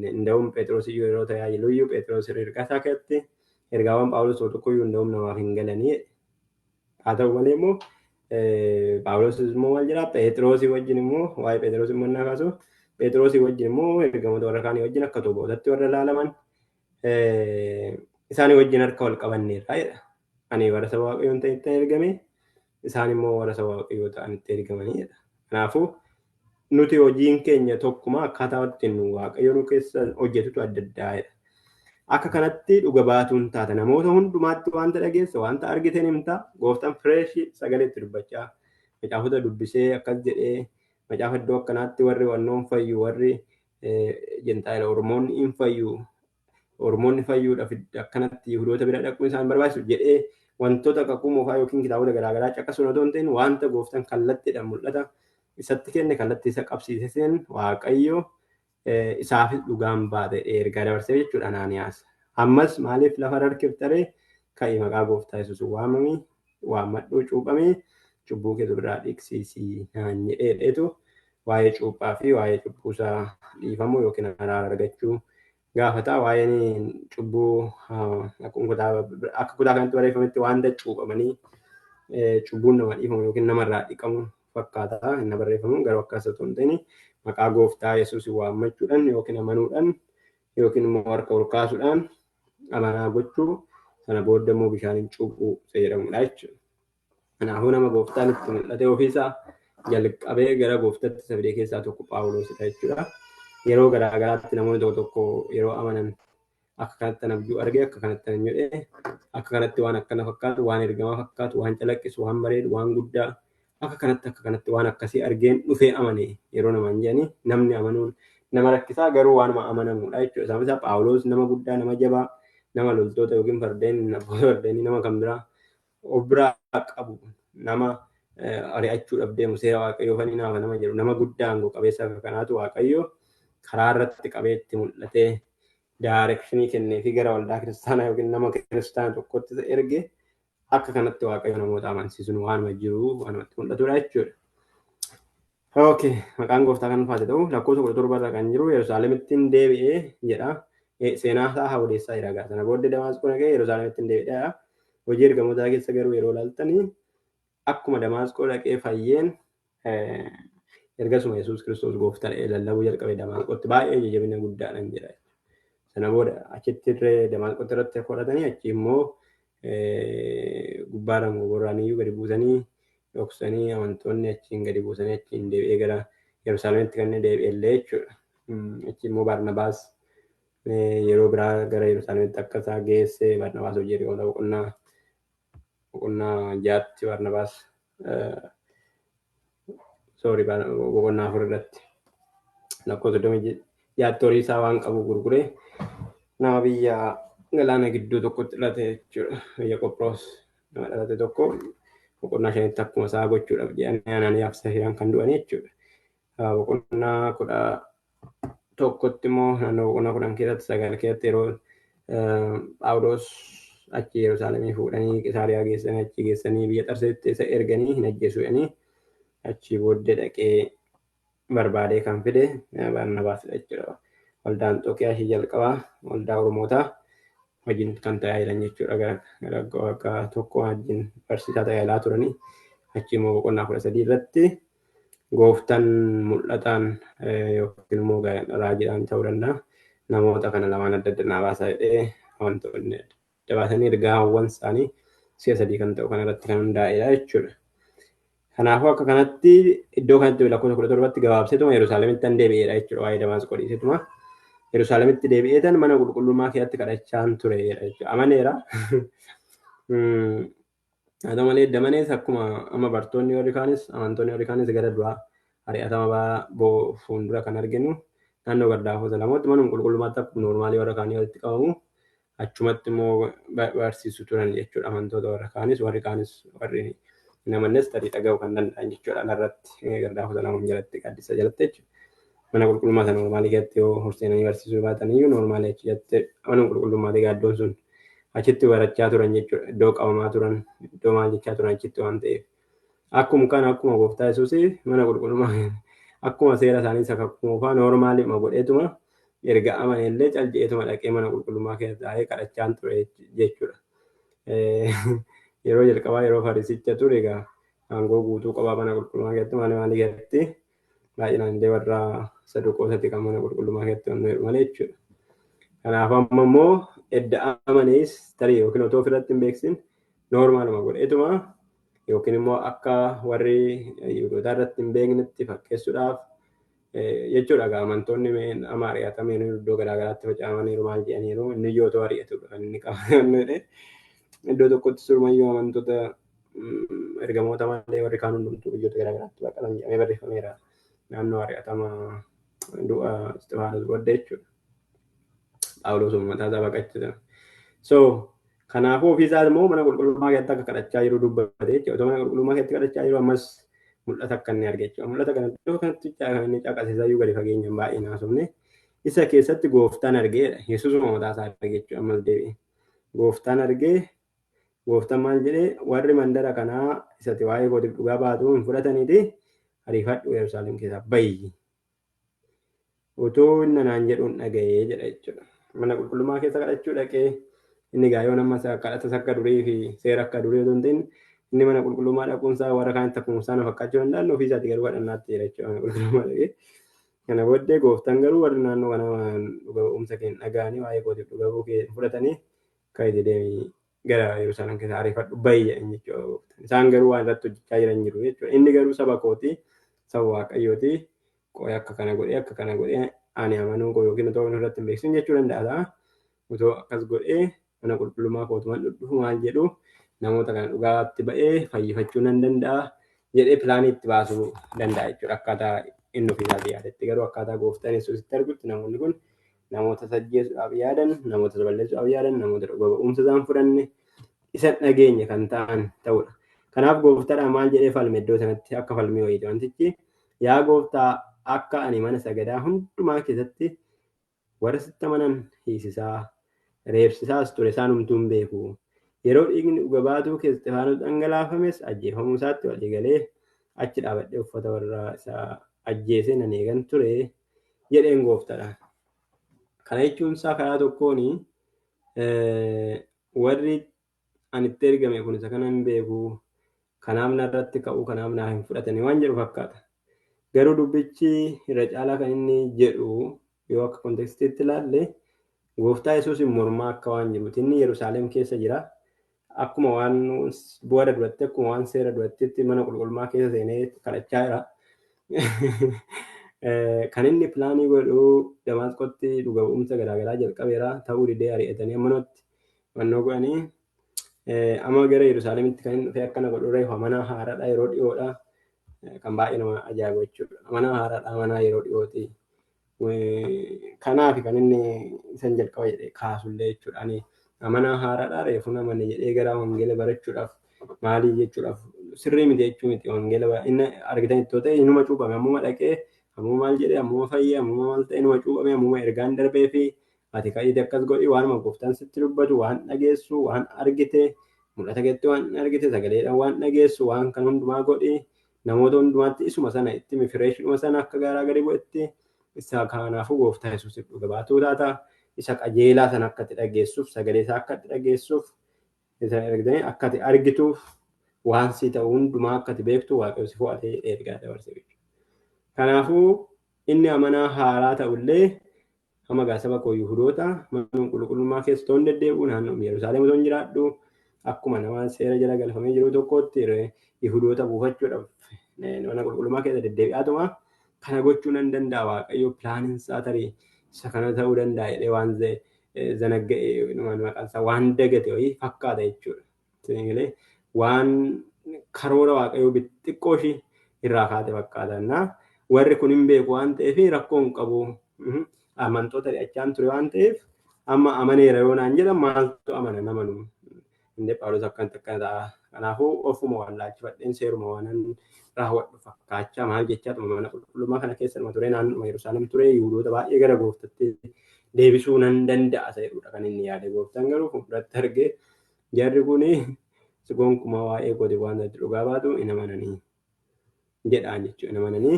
Inda'uun Phexros iyyuu yeroo tajaajilu iyyuu Phexros ergaa isaa keessatti ergaawwan Phaawulos tokko tokko iyyuu inda'uun namaaf hin galanii. Haa ta'u malee immoo Phaawulos immoo maal jedhaa, Phexrosii wajjin immoo waa'ee Phexros immoo innaa kaasu, Phexrosii wajjin immoo ergamoota warra kaanii wajjin akka tobootatti warra ilaalaman isaanii wajjin harka wal qabanneerra jedha. Ani warra saba Waaqayyoon ta'etti ergame, isaan immoo warra saba Waaqayyoo ta'anitti ergamanii jedha. Kanaafuu nuti hojiin keenya tokkuma, akkaataa ittiin Waaqayyo nu keessa hojjetutu adda addaa jedha. Akka kanatti dhuga baatuun taata. Namoota hundumaatti wanta dhageesse, wanta argiteen himta. Gooftaan fresh sagalee itti dubbachaa, macaafota dubbisee akkas jedhee, macaafa iddoo akkanaatti warri wannoon fayyu, warri jentaayila Oromoonni hin fayyu, Oromoonni fayyuudhaaf akkanatti Yihudoota bira dhaquun isaan barbaachisu jedhee Wantoota kakuu moofaa yookiin kitaabota garaagaraa caqasuun otoo hin ta'in wanta gooftaan kallattiidhaan mul'ata isatti kenne, kallattii isa qabsiise seen Waaqayyo isaafis dhugaan baate ergaa dabarsee jechuudha Anaaniyaas. Ammas maaliif lafa harkiftaree? Ka'i, maqaa gooftaa Yesuus waamami, waammadhuu, cuuphamii, cubbuu kee biraa dhiqsiisii naan jedheetu waa'ee cuuphaa fi waa'ee cubbuusaa dhiifamuu yookiin araara argachuu gaafata. Waa'een cubbuu akka kutaa kanatti barreeffametti wanta cuuphamanii cubbuun nama dhiifamu yookiin namarraa dhiqamu fakkaata inni barreeffamu, garuu akkas otoo hin ta'in maqaa gooftaa Yesuus waammachuudhaan yookiin amanuudhaan yookiin immoo harka ol kaasuudhaan amanaa gochuu, sana booda immoo bishaaniin cuuphuu jedhamudha jechuudha. Kanaafuu nama gooftaan itti mul'ate ofiisaa jalqabee gara gooftaatti isa fide keessaa tokko Phaawulosidha jechuudha. Yeroo garaa garaatti namoonni tokko tokko yeroo amanan akka kanatti abjuu arge, akka kanatti nan jedhe, akka kanatti waan akkana fakkaatu, waan ergamaa fakkaatu, waan calaqqisu, waan bareedu, waan guddaa, akka kanatti akka kanatti waan akkasii argeen dhufee amane yeroo namaan jedhani namni amanuun nama rakkisaa, garuu waanuma amanamudha jechuudha. Sababni isaa Phaawulos nama guddaa, nama jabaa, nama loltoota yookiin fardeen, abboota fardeenii, nama kan biraa of biraa qabu, nama ari'achuudhaaf deemu, seera Waaqayyoo fanii naafa nama jedhu, nama guddaa aangoo qabeessa akka kanaatu Waaqayyo karaa irratti qabee itti mul'atee direction kennee fi gara waldaa kiristaanaa yookiin nama kiristaana tokkotti isa erge. Akka kanatti Waaqayyo namoota amansiisuun waanuma jiru, waanumatti mul'atudha jechuudha. Okay, maqaan gooftaa kan ulfaate ta'u. Lakkoofsa 17 irra kan jiru Yerusaalemitti hin deebi'ee jedha. Seenaa isaa haa odeessaa jira gaa. Sana booddee Damaasqoo dhaqee Yerusaalemitti hin deebi'ee. Hojii ergamootaa keessa garuu yeroo ilaaltanii akkuma Damaasqoo dhaqee fayyeen ergasuma Yesuus Kiristoos gooftaa ta'ee lallabuu jalqabe Damaasqootti baay'ee jajjabina guddaadhaan jedha. Sana booda achitti illee Damaasqootti irratti godhatanii achi immoo gubbaadhaan goborraan iyyuu gadi buusanii dhoksanii amantoonni achiin gadi buusanii achiin deebi'ee gara Yerusaalemitti kan inni deebi'e illee jechuudha. Achi immoo Barnabaas yeroo biraa gara Yerusaalemitti akka isaa geesse Barnabaas hojii ergamoota boqonnaa 6tti Barnabaas, sorry, boqonnaa 4 irratti lakkoofsa 36tti horii isaa waan qabu gurguree nama biyya galaana gidduu tokkotti dhalate jechuudha. Biyya Qophroos nama dhalate tokko boqonnaa 5tti akkuma isaa gochuudhaaf jedhanii Anaaniyaaf Safiiraan kan du'an jechuudha. Boqonnaa 11tti immoo naannoo boqonnaa 10 keessatti, 9 keessatti yeroo Phaawulos achi Yerusaalemii fuudhanii Qisaariyaa geessanii, achi geessanii biyya Xarseetti isa erganii hin ajjeesu jedhanii, achi booddee dhaqee barbaadee kan fide Barnabaasidha jechuudha. Waldaa Anxookiyaa ishee jalqabaa, waldaa Oromootaa wajjin kan tajaajilan jechuudha. Gara waggaa tokko wajjin barsiisaa tajaajilaa turanii achi immoo boqonnaa 13 irratti gooftaan mul'ataan yookiin immoo raajiidhaan ta'uu danda'a. Namoota kana lamaan adda adda naa baasaa jedhee wantoonni adda baasanii ergaawwan isaanii si'a sadii kan ta'u kanarratti kan hundaa'edha jechuudha. Kanaafuu akka kanatti iddoo kanatti lakkoofsa 17tti gabaabseetuma Yerusaalemitti kan deebi'eedha jechuudha. Waa'ee Damaasqoo dhiiseetuma Yerusaalemitti deebi'eetan mana qulqullummaa keessatti kadhachaan tureedha jechuudha. Amaneera. Haa ta'u malee damanees akkuma amma bartoonni warri kaanis, amantoonni warri kaanis gara duraa ari'atama fuuldura kan arginu naannoo gardaafota lamootti manuma qulqullummaatti akkuma normal warra kaanii walitti qabamu, achumatti immoo barsiisu turan jechuudha. Amantoota warra kaanis, warri kaanis, warri hin amannes tarii dhaga'uu kan danda'an jechuudha, alarratti gardaafota lamuun jalatti, gaaddisa jalatti jechuudha. Mana qulqullummaa sana normal keessatti yoo horseenanii barsiisuu baatan iyyuu normal achi jalatti manuma qulqullummaatti gaaddoon sun achitti barachaa turan jechuudha. Iddoo qabamaa turan, iddoo maal jechaa turan achitti waan ta'eef. Akkuma kana akkuma gooftaa Yesuus mana qulqullummaa akkuma seera isaanii isa kakuu moofaa normal godheetuma erga amane illee cal je'eetuma dhaqee mana qulqullummaa keessa taa'ee kadhachaan ture jechuudha. Yeroo jalqabaa yeroo Farisicha ture egaa aangoo guutuu qabaa mana qulqullummaa keessatti maali maali keessatti baay'inaan illee warra Saduqootatti kan mana qulqullummaa keessatti wannu jedhu malee jechuudha. Kanaaf amma immoo edda amanees tarii yookiin otoo ofirratti hin beeksisin normaluma godheetuma yookiin immoo akka warri Yihuudootaa irratti hin beeknetti fakkeessuudhaaf jechuudha. Egaa amantoonni ama ari'atamaniiru, iddoo garaa garaatti faca'amaniiru, maal jedhaniiru, inni iyyuu otoo ari'atudha kan inni qaban jedhee iddoo tokkotti surumayyuu amantoota ergamoota malee warri kaan hundumtuu biyyoota garaa garaatti baqatan jedhamee barreeffameera. Naannoo ari'atama du'a Isxifaanos booddee jechuudha. Phaawulos mataa isaa baqachisa. So Kanaafuu ofiisaa immoo mana qulqullummaa keessatti akka kadhachaa jiru dubbate jechuudha. Otoo mana qulqullummaa keessatti kadhachaa jiru ammas mul'ata akka inni arge jechuudha. Mul'ata kana iddoo kanatti kan inni caqasisaa iyyuu gadi fageenyaan baay'ee naasofne. Isa keessatti gooftaan argeedha. Yesuusuma mataa isaa arge jechuudha ammas deebi'e. Gooftaan argee gooftaan maal jedhee warri mandara kanaa isatti waa'ee kootiif dhugaa baatu hin fudhataniiti ariifadhu Yerusaalem keessaa bayi. Utuu inni naan jedhuun dhaga'ee jedha jechuudha. Mana qulqullummaa keessa kadhachuu dhaqee inni gaa yoo nama kadhatas akka durii fi seera akka durii otoo hin ta'in inni mana qulqullummaa dhaquun isaa warra kaanitti akkuma isaan fakkaachuu danda'an ofii isaatii garuu kadhannaatti jira jechuudha mana qulqullummaa dhaqee. Kana booddee gooftaan garuu warri naannoo kanaa dhuga ba'umsa kee hin dhaga'anii waa'ee kootiif dhuga ba'uu kee fudhatanii ka'ii deemii gara Yerusaalem keessa ariifadhu bayi jedhan jechuudha gooftaan. Isaan garuu waan irratti hojjechaa jiran jiru jechuudha. Inni garuu saba kooti, saba Waaqayyooti. Qo'ee akka kana godhee akka kana godhee ani amanuu koo yookiin otoo irratti hin beeksisin jechuu danda'a ta'a. Otoo akkas godhee mana qulqullummaa kootumaan dhudhufu maal jedhu namoota kana dhugaatti ba'ee fayyifachuu nan danda'a jedhee pilaanii itti baasuu danda'a jechuudha. Akkaataa inni ofii isaatii yaadetti garuu akkaataa gooftaan Yesuusitti argutti namoonni kun namoota sajjeesuudhaaf yaadan, namoota balleessuudhaaf yaadan, namoota dhuga ba'umsa isaan fudhanne isa dhageenye kan ta'an ta'udha. Kanaaf gooftaadhaan maal jedhee falme iddoo sanatti akka falmii wayiiti wantichi yaa gooftaa akka ani mana sagadaa hundumaa keessatti warra sitti amanan hiisisaa reebsisaas ture isaan homtuu hin beeku. Yeroo dhiigni dhuga baatuu kee Isxifaanos dhangalaafames ajjeefamuu isaatti walii galee achi dhaabadhee uffata warra isaa ajjeesee nan eegan ture jedheen gooftaadhaan. Kana jechuun isaa karaa tokkoon warri ani itti ergame kun isa kana hin beeku kanaaf narratti ka'u kanaaf naa hin fudhatani waan jedhu fakkaata. Garuu dubbichi irra caalaa kan inni jedhu yoo akka kontekstiitti ilaalle gooftaa Yesuusin mormaa akka waan jiruuti. Inni Yerusaalem keessa jira. Akkuma waan bu'aara duratti akkuma waan seera durattitti mana qulqullummaa keessa seenee kadhachaa jira. Kan inni pilaanii godhu Damaasqootti dhuga ba'umsa garaagaraa jalqabeera. Ta'uu didee ari'atanii ammanootti fannoo godhanii amma gara Yerusaalemitti kan inni dhufee akkana godhu reefu mana haaraadha yeroo dhiyoodha. Kan baay'ee nama ajaa'ibu jechuudha. Mana haaraadha mana yeroo dhiyooti. Kanaaf kan inni isan jalqaba jedhee kaasullee jechuudha. Ani mana haaraadha reefu namani jedhee gara wangeela barachuudhaaf maalii jechuudhaaf sirrii miti jechuu miti wangeela inni argitan ittoo ta'e inuma cuuphame ammuma dhaqee ammuma maal jedhee ammuma fayyee ammuma maal ta'e inuma cuuphame ammuma ergaan darbee fi ati ka'iite akkas godhi waanuma gooftaan sitti dubbatu waan dhageessu waan argite mul'ata keetti waan argite sagaleedhaan waan dhageessu waan kan hundumaa godhi namoota hundumaatti isuma sana itti mifireeshidhuma sana akka gaaraa gadi bu'etti isa kanaafuu gooftaa Yesuusiif dhuga baatuu taata isa qajeelaa sana akka itti dhageessuuf sagalee isaa akka itti dhageessuuf isa argitanii akka itti argituuf waan si ta'u hundumaa akka itti beektu Waaqayyo si fo'atee ergaa dabarse jechuudha. Kanaafuu inni amanaa haaraa ta'ullee hamma gaa saba koo Yihudoota mana qulqullummaa keessa otoo hin deddeebi'u naannoo Yerusaalem otoo hin jiraadhu akkuma nama seera jala galfamee jiru tokkotti Yihudoota buufachuudhaaf mana qulqullummaa keessa deddeebi'aatuma kana gochuu nan danda'a Waaqayyo pilaaniin isaa tarii isa kana ta'uu danda'a jedhee waan zanagga'e maqaan isaa waan dagate wayii fakkaata jechuudha. Sinigalee waan karoora Waaqayyoo xiqqoo ishii irraa kaate fakkaata. Warri kun hin beeku waan ta'eef rakkoo hin qabu. Amantoota dhi'achaan ture waan ta'eef amma amaneera yoo naan jedhan maaltu amana nama nu. Inni Phaawulos akkanatti akkana ta'a. Kanaafuu ofuma wallaachifadheen seeruma waanan raawwadhu fakkaachaa maal jechaa tuma mana qulqullummaa kana keessa dhuma ture naannoo Yerusaalem ture Yihudoota baay'ee gara gooftatti deebisuu nan danda'a isa jedhudha kan inni yaade gooftaan garuu fuulduratti argee jarri kuni gonkumaa waa'ee kooti waan itti dhugaa baatu hin amananii jedhaan jechuudha. Hin amananii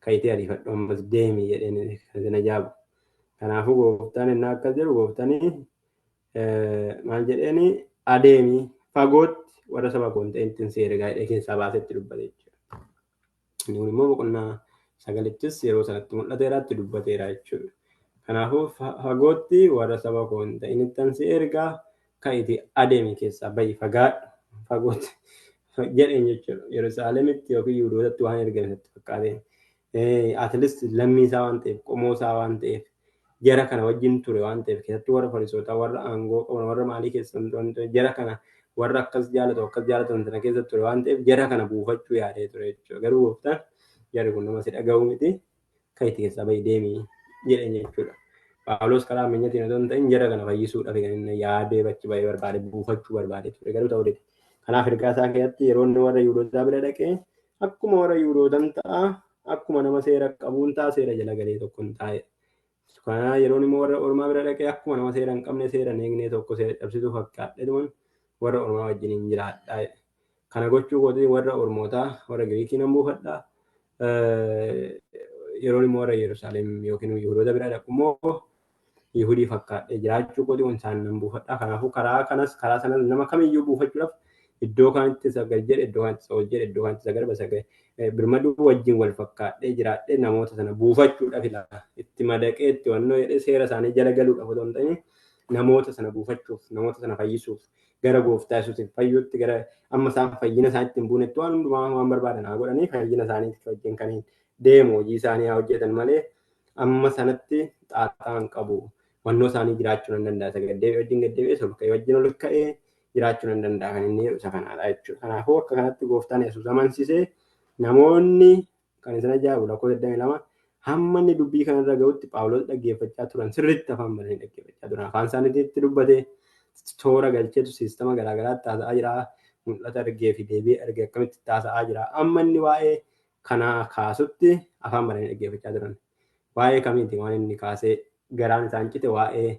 ka'itee ariifadhu ammas deemi jedheen kan isin ajaa'ibu. Kanaafuu gooftaan inni akkas jedhu gooftaan maal jedheeni adeemi fagootti warra saba koo hin ta'in si ergaa jedhee keessaa baasetti dubbate jechuudha. Inni kun immoo boqonnaa sagalittis yeroo sanatti mul'ateera itti dubbateera jechuudha. Kanaafuu fagootti warra saba koo hin ta'inittan si ergaa ka'iti adeemi keessaa bahi fagaadhu fagootti jedheen jechuudha. Yerusaalemitti yookiin Yihudootatti waan ergame natti fakkaate. At least lammii isaa waan ta'eef qomoo isaa waan ta'eef jara kana wajjin ture waan ta'eef keessattuu warra Fariisotaa warra aangoo qaban warra maalii keessa jara kana warra akkas jaalatu akkas jaalatan sana keessa ture waan ta'eef jara kana buufachuu yaadee ture jechuudha. Garuu gooftaan jarri kun nama si dhaga'u miti kan itti keessaa bahi deemi jedheen jechuudha. Phaawulos karaa ammeenyaatiin otoo hin ta'in jara kana fayyisuudhaaf kan inni yaadee achi ba'ee barbaade buufachuu barbaade ture garuu ta'uu dide. Kanaaf ergaa isaa keessatti yeroo inni warra Yihuudootaa bira dhaqee akkuma warra Yihuudootan ta'a akkuma nama seera qabuun ta'a seera jala galee tokko hin taa'e. Kana yeroon immoo warra ormaa bira dhaqee akkuma nama seera hin qabne seera hin eegne tokko seera cabsituu fakkaadhetuman warra ormaa wajjin hin jiraadha. Kana gochuu kootiin warra ormootaa warra Giriikii nan buufadha. Yeroon immoo warra Yerusaalem yookiin Yihudoota bira dhaqu immoo Yihudii fakkaadhe jiraachuu kootiin isaan nan buufadha. Kanaafuu karaa kanas karaa sanas nama kamiyyuu buufachuudhaaf iddoo kanatti isa gad jedhe iddoo kanatti isa ol jedhe iddoo kanatti isa garba isa birmaduu wajjin wal fakkaadhee jiraadhee namoota sana buufachuudhaaf ilaala. Itti madaqee itti wannoo jedhee seera isaanii jala galuudhaaf otoo hin ta'in namoota sana buufachuuf namoota sana fayyisuuf gara gooftaa Yesuusiif fayyuutti gara amma isaan fayyina isaaniitti hin buunetti waan hundumaa waan barbaadan haa godhanii fayyina isaaniitti wajjin kan deemu hojii isaanii haa hojjetan malee amma sanatti xaaxaa hin qabu. Wannoo isaanii jiraachuu nan danda'a. Isa gaddeebi'ee wajjin gaddeebi'ee isa ol ka'ee wajjin ol ka'ee jiraachuu nan danda'a kan inni jedhu isa kanaadha jechuudha. Kanaafuu akka kanatti gooftaan Yesuus amansiisee namoonni kan isin ajaa'ibu lakkoofsa 22 hamma inni dubbii kanarra ga'utti Phaawulos dhaggeeffachaa turan sirriitti afaan bananii dhaggeeffachaa turan. Afaan isaaniitti dubbatee toora galcheetu siistama garaagaraatti haasa'aa jira. Mul'ata argee fi deebii argee akkamitti haasa'aa jira. Amma inni waa'ee kanaa kaasutti afaan bananii dhaggeeffachaa turan. Waa'ee kamiiti waan inni kaasee garaan isaan cite waa'ee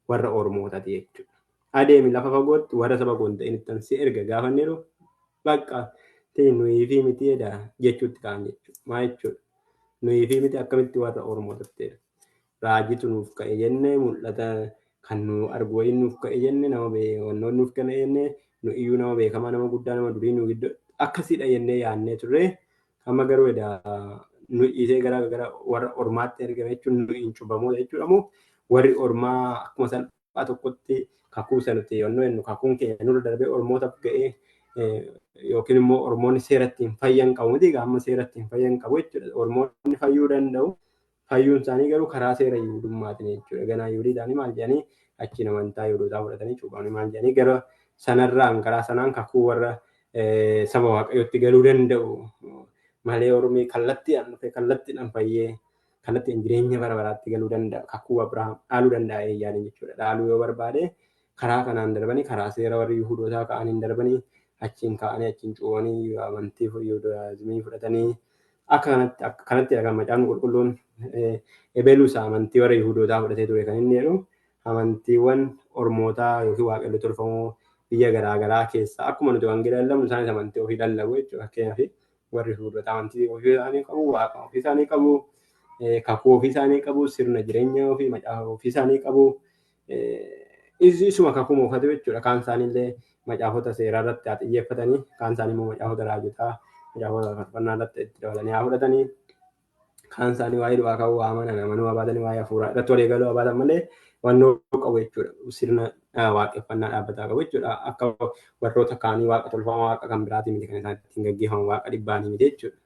warra Oromootaati jechuudha. Adeemi lafa fagootti warra saba koo hin ta'in ittan si erga gaafa inni jedhu bakka ta'e nuyi fi miti jedha jechuutti ka'an jechuudha. Maa jechuudha? Nuyi fi miti akkamitti warra Oromootatti jedha. Raajitu nuuf ka'e jenne mul'ata kan nu argu wayii nuuf ka'e jenne nama wannoon nuuf ka'e jenne nu iyyuu nama beekamaa nama guddaa nama durii nu gidduu akkasiidha jennee yaadnee turre amma garuu edaa nu dhiisee gara gara warra ormaatti ergame jechuun nu hin cubbamoota jechuudha moo warri ormaa akkuma salphaa tokkotti kakuu isa nuti yonnoo jennu kakuun keenya nurra darbee ormootaaf ga'ee yookiin immoo ormoonni seera ittiin fayyan qabu miti amma seera ittiin fayyan qabu jechuudha. Ormoonni fayyuu danda'u. Fayyuun isaanii garuu karaa seera Yihudummaatiin jechuudha. Ganaa Yihudii ta'anii maal jedhanii achiin amantaa Yihudootaa fudhatanii cuuphamanii maal jedhanii gara sanarraan karaa sanaan kakuu warra saba Waaqayyootti galuu danda'u malee ormi kallattiidhaan dhufee kallattiidhaan fayyee kallattiin jireenya bara baraatti galuu danda'a. Kakuu Abrahaam dhaaluu danda'a eeyyaanin jechuudha. Dhaaluu yoo barbaade karaa kanaan darbanii karaa seera warri Yihudootaa ka'aniin darbanii achiin ka'anii achiin cuuphanii amantii Yihudaazimii fudhatanii akka kanatti akka kanatti kan macaafni qulqulluun ebeluu isaa amantii warra Yihudootaa fudhatee ture kan inni jedhu amantiiwwan ormootaa yookiin waaqayyoo tolfamoo biyya garaagaraa keessaa akkuma nuti wangeela lallabnu isaanis amantii ofii lallabu jechuudha. Fakkeenyaaf warri Yihudootaa amantii ofii isaanii qabu, waaqa ofii isaanii qabu, kakuu ofii isaanii qabu, sirna jireenya ofii, macaafa ofii isaanii qabu. Isuma kakuu moofatu jechuudha. Kaan isaaniillee macaafota seeraa irratti haa xiyyeeffatanii, kaan isaanii immoo macaafota raajotaa, macaafota faarfannaa irratti itti dabalanii haa fudhatanii. Kaan isaanii waa'ee du'aa ka'uu haa amanan, amanuu haa baatanii, waa'ee hafuuraa irratti walii galuu haa baatan malee wannoo qabu jechuudha. Sirna waaqeffannaa dhaabbataa qabu jechuudha. Akka warroota kaanii waaqa tolfamaa waaqa kan biraatii miti kan isaan ittiin gaggeeffaman waaqa dhibbaanii miti jechuudha.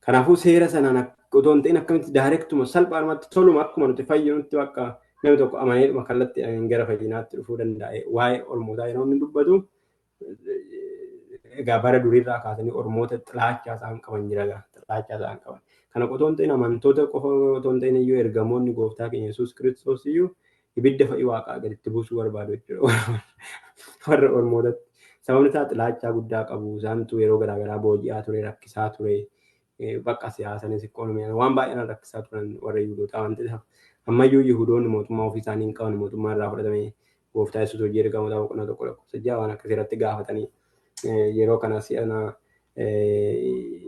Kanaafuu seera sanaan otoo hin ta'in akkamitti daayirektuma salphaadhumatti toluma akkuma nuti fayyinutti bakka namni tokko amaneedhuma kallattiidhaan gara fayyinaatti dhufuu danda'a. Waa'ee ormootaa yeroo inni dubbatu egaa bara duriirraa kaasanii ormoota xilaachaa isaan qaban jira egaa xilaachaa isaan qaban. Kana otoo hin ta'in amantoota qofa otoo hin ta'in iyyuu ergamoonni gooftaa keenya Yesuus Kiristoos iyyuu ibidda fa'i waaqaa gaditti buusuu barbaadu jechuudha. Warra ormootatti. Sababni isaa xilaachaa guddaa qabu. Isaantu yeroo garaagaraa booji'aa ture, rakkisaa ture. Bakka siyaasanis ikoonomiin waan baay'een rakkisaa turan warra Yihuudootaa waan ta'eef ammayyuu Yihuudoonni mootummaa ofii isaanii hin qaban mootummaa irraa fudhatame gooftaa Yesuus hojii ergamootaa boqonnaa 1 lakkoofsa 6 waan akkasii irratti gaafatanii yeroo kana si'ana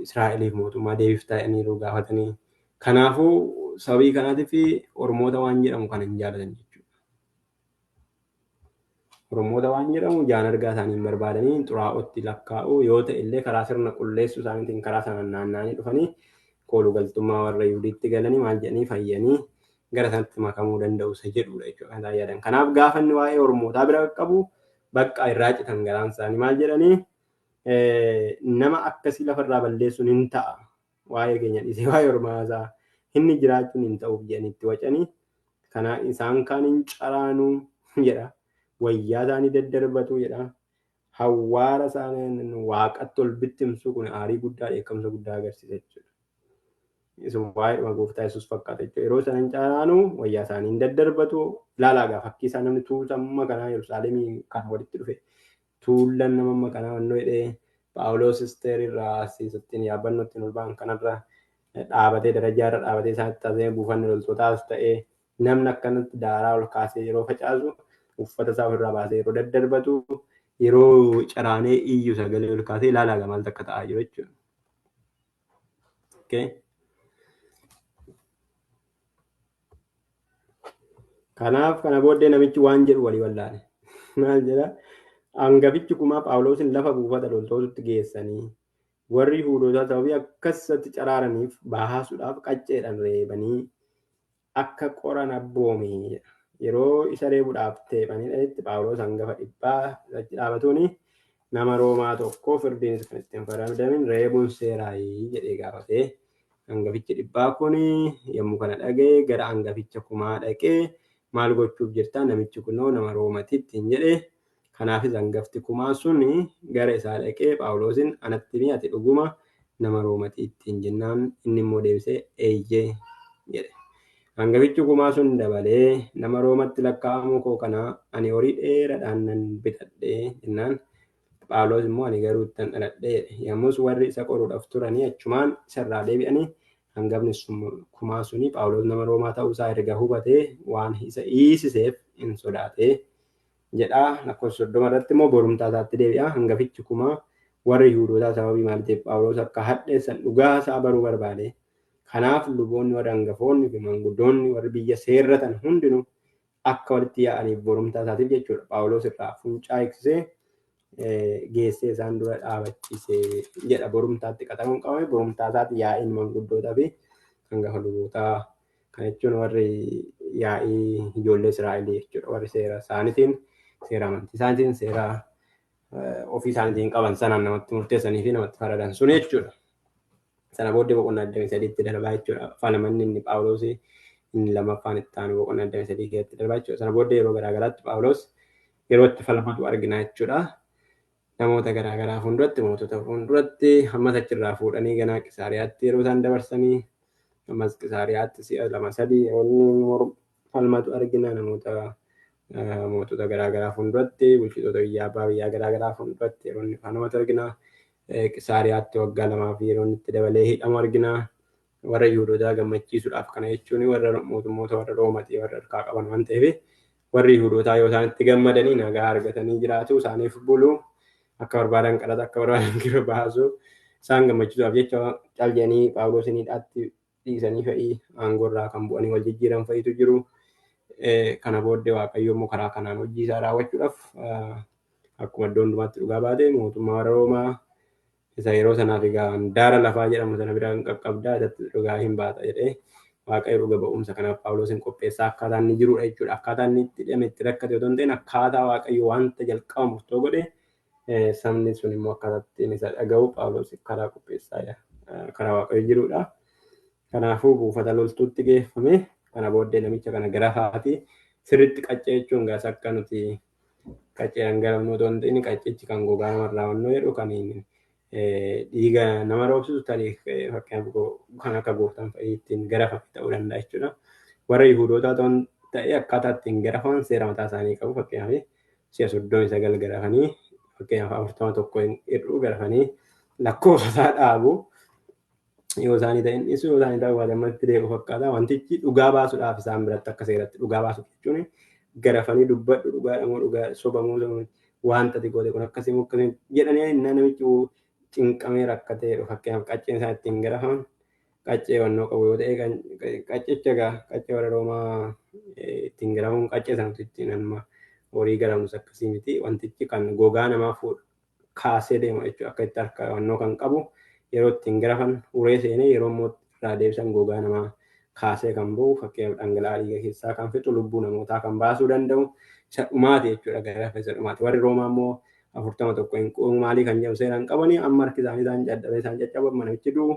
Israa'eliif mootummaa deebiftaa jedhanii yeroo gaafatanii kanaafuu sababii kanaatiif ormoota waan jedhamu kana hin jaalatan jechuudha. Oromoota waan jedhamu jaan argaa isaanii hin barbaadanii xuraa'ootti lakkaa'u yoo ta'e illee karaa sirna qulleessuu isaaniitiin karaa sanaan naanna'anii dhufanii kooluu galtummaa warra Yihudiitti galanii maal jedhanii fayyanii gara sanatti makamuu danda'u isa jedhudha jechuudha kan isaan yaadan. Kanaaf gaafa inni waa'ee Oromootaa bira qaqqabu bakka irraa citan garaan isaanii maal jedhanii nama akkasii lafarraa balleessuun hin ta'a. Waa'ee keenya dhiisee waa'ee Oromoo isaa inni jiraachuun hin ta'uuf jedhanii itti wacanii kana isaan kaan hin caraanuu jedha. Wayyaa isaanii daddarbatu jedha. Hawwaara isaanii waaqatti ol bittimsu kun aarii guddaa dheekkamsa guddaa agarsiisa jechuudha. Isin waa'eedhuma gooftaa Yesuus fakkaata jechuudha. Yeroo isaan caraanu wayyaa isaanii hin daddarbatu. Ilaalaa egaa fakkii isaa namni tuuta amma kanaa Yerusaalemii kan walitti dhufe tuullan nama amma kanaa wannoo jedhee Phaawulos isteer irraa asiisattiin yaabbannoo ittiin ol ba'an kanarra dhaabatee darajaa irra dhaabatee isaanitti taasisee buufanni loltootaas ta'ee namni akkanatti daaraa ol kaasee yeroo facaasu uffata isaa ofirraa baasee yeroo daddarbatu yeroo caraanee iyyu sagalee ol kaasee ilaalaa egaa maaltu akka ta'aa jiru jechuudha. Okay. Kanaaf kana booddee namichi waan jedhu walii wallaale. Maal jedha? Hangafichi kumaa Phaawulosin lafa buufata loltootatti geessanii warri Yihuudootaa sababii akkasatti caraaraniif baasuudhaaf qacceedhaan reebanii akka qoran abboome jedha. Yeroo isa reebuudhaaf teephanii dhanitti Phaawulos hangafa dhibbaa achi dhaabatuuni nama Roomaa tokko firdiinis kan ittiin faradamin reebuun seeraayii jedhee gaafatee hangafichi dhibbaa kun yommuu kana dhaga'e gara hangaficha kumaa dhaqee maal gochuuf jirta namichi kunoo nama Roomati ittiin jedhe. Kanaafis hangafti kumaa sun gara isaa dhaqee Phaawulosin anatti himi ati dhuguma nama Roomati ittiin jennaan inni immoo deebisee eeyyee jedhe. Hangafichi kumaa sun dabalee nama Roomatti lakkaa'amuu koo kana ani horii dheeraadhaan nan bitadhe jennaan Phaawulos immoo ani garuu ittan dhaladhe jedhe. Yommus warri isa qoruudhaaf turanii achumaan isarraa deebi'anii hangafni kumaa suni Phaawulos nama Roomaa ta'uu isaa erga hubatee waan isa hiisiseef hin sodaate jedha. Lakkoofsa 30 irratti immoo borumtaa isaatti deebi'a. Hangafichi kumaa warri Yihuudootaa sababii maaliitiif Phaawulos akka hadheessan dhugaa isaa baruu barbaade. Kanaaf luboonni warri hangafoonni fi maanguddoonni warri biyya seerratan hundinuu akka walitti yaa'aniif borumtaa isaatiif jechuudha. Phaawulos irraa funcaa eegsisee geessee isaan dura dhaabachiise jedha. Borumtaatti qaxaruun qabame borumtaa isaatti yaa'iin manguddootaa fi hangafa lubootaa kan jechuun warri yaa'ii ijoollee Israa'elii jechuudha. Warri seera isaaniitiin, seera amantii isaaniitiin, seera ofii isaaniitiin qaban sanaan namatti murteessanii fi namatti faradan sun jechuudha. Sana booddee boqonnaa 23tti darbaa jechuudha. Falamanni inni Phaawulos inni lammaffaan itti aanu boqonnaa 23 keessatti darbaa jechuudha. Sana booddee yeroo garaagaraatti Phaawulos yeroo itti falmatu argina jechuudha. Namoota garaagaraa fuulduratti, mootota fuulduratti, ammas achirraa fuudhanii ganaa Qisaariyaatti yeroo isaan dabarsanii, ammas Qisaariyaatti si'a lama sadii yeroo inni falmatu argina. Namoota mootota garaagaraa fuulduratti, bulchitoota biyyaa abbaa biyyaa garaagaraa fuulduratti yeroo inni falmatu argina. Qisaariyaatti waggaa lamaaf yeroo inni itti dabalee hidhamu argina. Warra Yihuudootaa gammachiisuudhaaf kana jechuun warra mootummoota warra Roomatii warra harkaa qaban waan ta'eef warri Yihuudootaa yoo isaan itti gammadanii nagaa argatanii jiraatu isaaniif bulu akka barbaadan qaraxa akka barbaadan gibira baasu isaan gammachiisuudhaaf jecha cal jedhanii Phaawulosin hidhaatti dhiisanii fa'ii aangoo irraa kan bu'anii wal jijjiiran fa'iitu jiru. Kana booddee Waaqayyo immoo karaa kanaan hojii isaa raawwachuudhaaf akkuma iddoo hundumaatti dhugaa baate mootummaa warra Roomaa isa yeroo sanaaf egaa handaara lafaa jedhamu sana bira hin qaqqabdaa isatti dhugaa hin baata jedhee Waaqayyo dhuga ba'umsa kanaaf Phaawulosin qopheessaa akkaataa inni jirudha jechuudha. Akkaataa inni itti hidhame itti rakkate otoo hin ta'in akkaataa Waaqayyo wanta jalqaba murtoo godhe sabni sun immoo akkaataa ittiin isa dhaga'u Phaawulos karaa qopheessaa karaa Waaqayyo jirudha. Kanaafuu buufata loltuutti geeffame. Kana booddee namicha kana garafaati sirriitti qaccee jechuun gaas akka nuti qacceen garafnu otoo hin ta'in qaccichi kan gogaa namarraa wannoo jedhu kan dhiiga nama roobsisu tarii fakkeenyaaf kan akka gooftaan fa'ii ittiin garafame ta'uu danda'a jechuudha. Warra Yihuudootaa ta'an ta'ee akkaataa ittiin garafaman seera mataa isaanii qabu fakkeenyaaf si'a 39 garafanii fakkeenyaaf 41 hir'uu garafanii lakkoofsa isaa dhaabu. Yoo isaanii ta'e hin dhiisu yoo isaanii ta'uu baate ammatti deebi'u fakkaata. Wantichi dhugaa baasuudhaaf isaan biratti akka seeratti dhugaa baasuuf jechuun garafanii dubbadhu dhugaadha moo dhugaa soba moo wanta ati goote kun akkasii moo akkasii jedhanii innaa namichi cinqamee rakkatee fakkeenyaaf qacceen isaan ittiin garafaman qaccee wannoo qabu yoo ta'e qaccicha egaa qaccee warra Roomaa ittiin garafamu qaccee sanatu ittiin amma horii garafnus akkasii miti wantichi kan gogaa namaa fuudhu kaasee deema jechuudha akka itti harka wannoo kan qabu yeroo ittiin garafan uree seenee yeroo immoo irraa deebisan gogaa namaa kaasee kan bahu fakkeenyaaf dhangala'aa dhiiga keessaa kan fixu lubbuu namootaa kan baasuu danda'u isa dhumaati jechuudha garafa isa dhumaati warri Roomaa immoo 41 hin quumu maalii kan jedhu seeraan qabanii amma harki isaanii isaan dadhabee isaan caccabu amma namichi du'u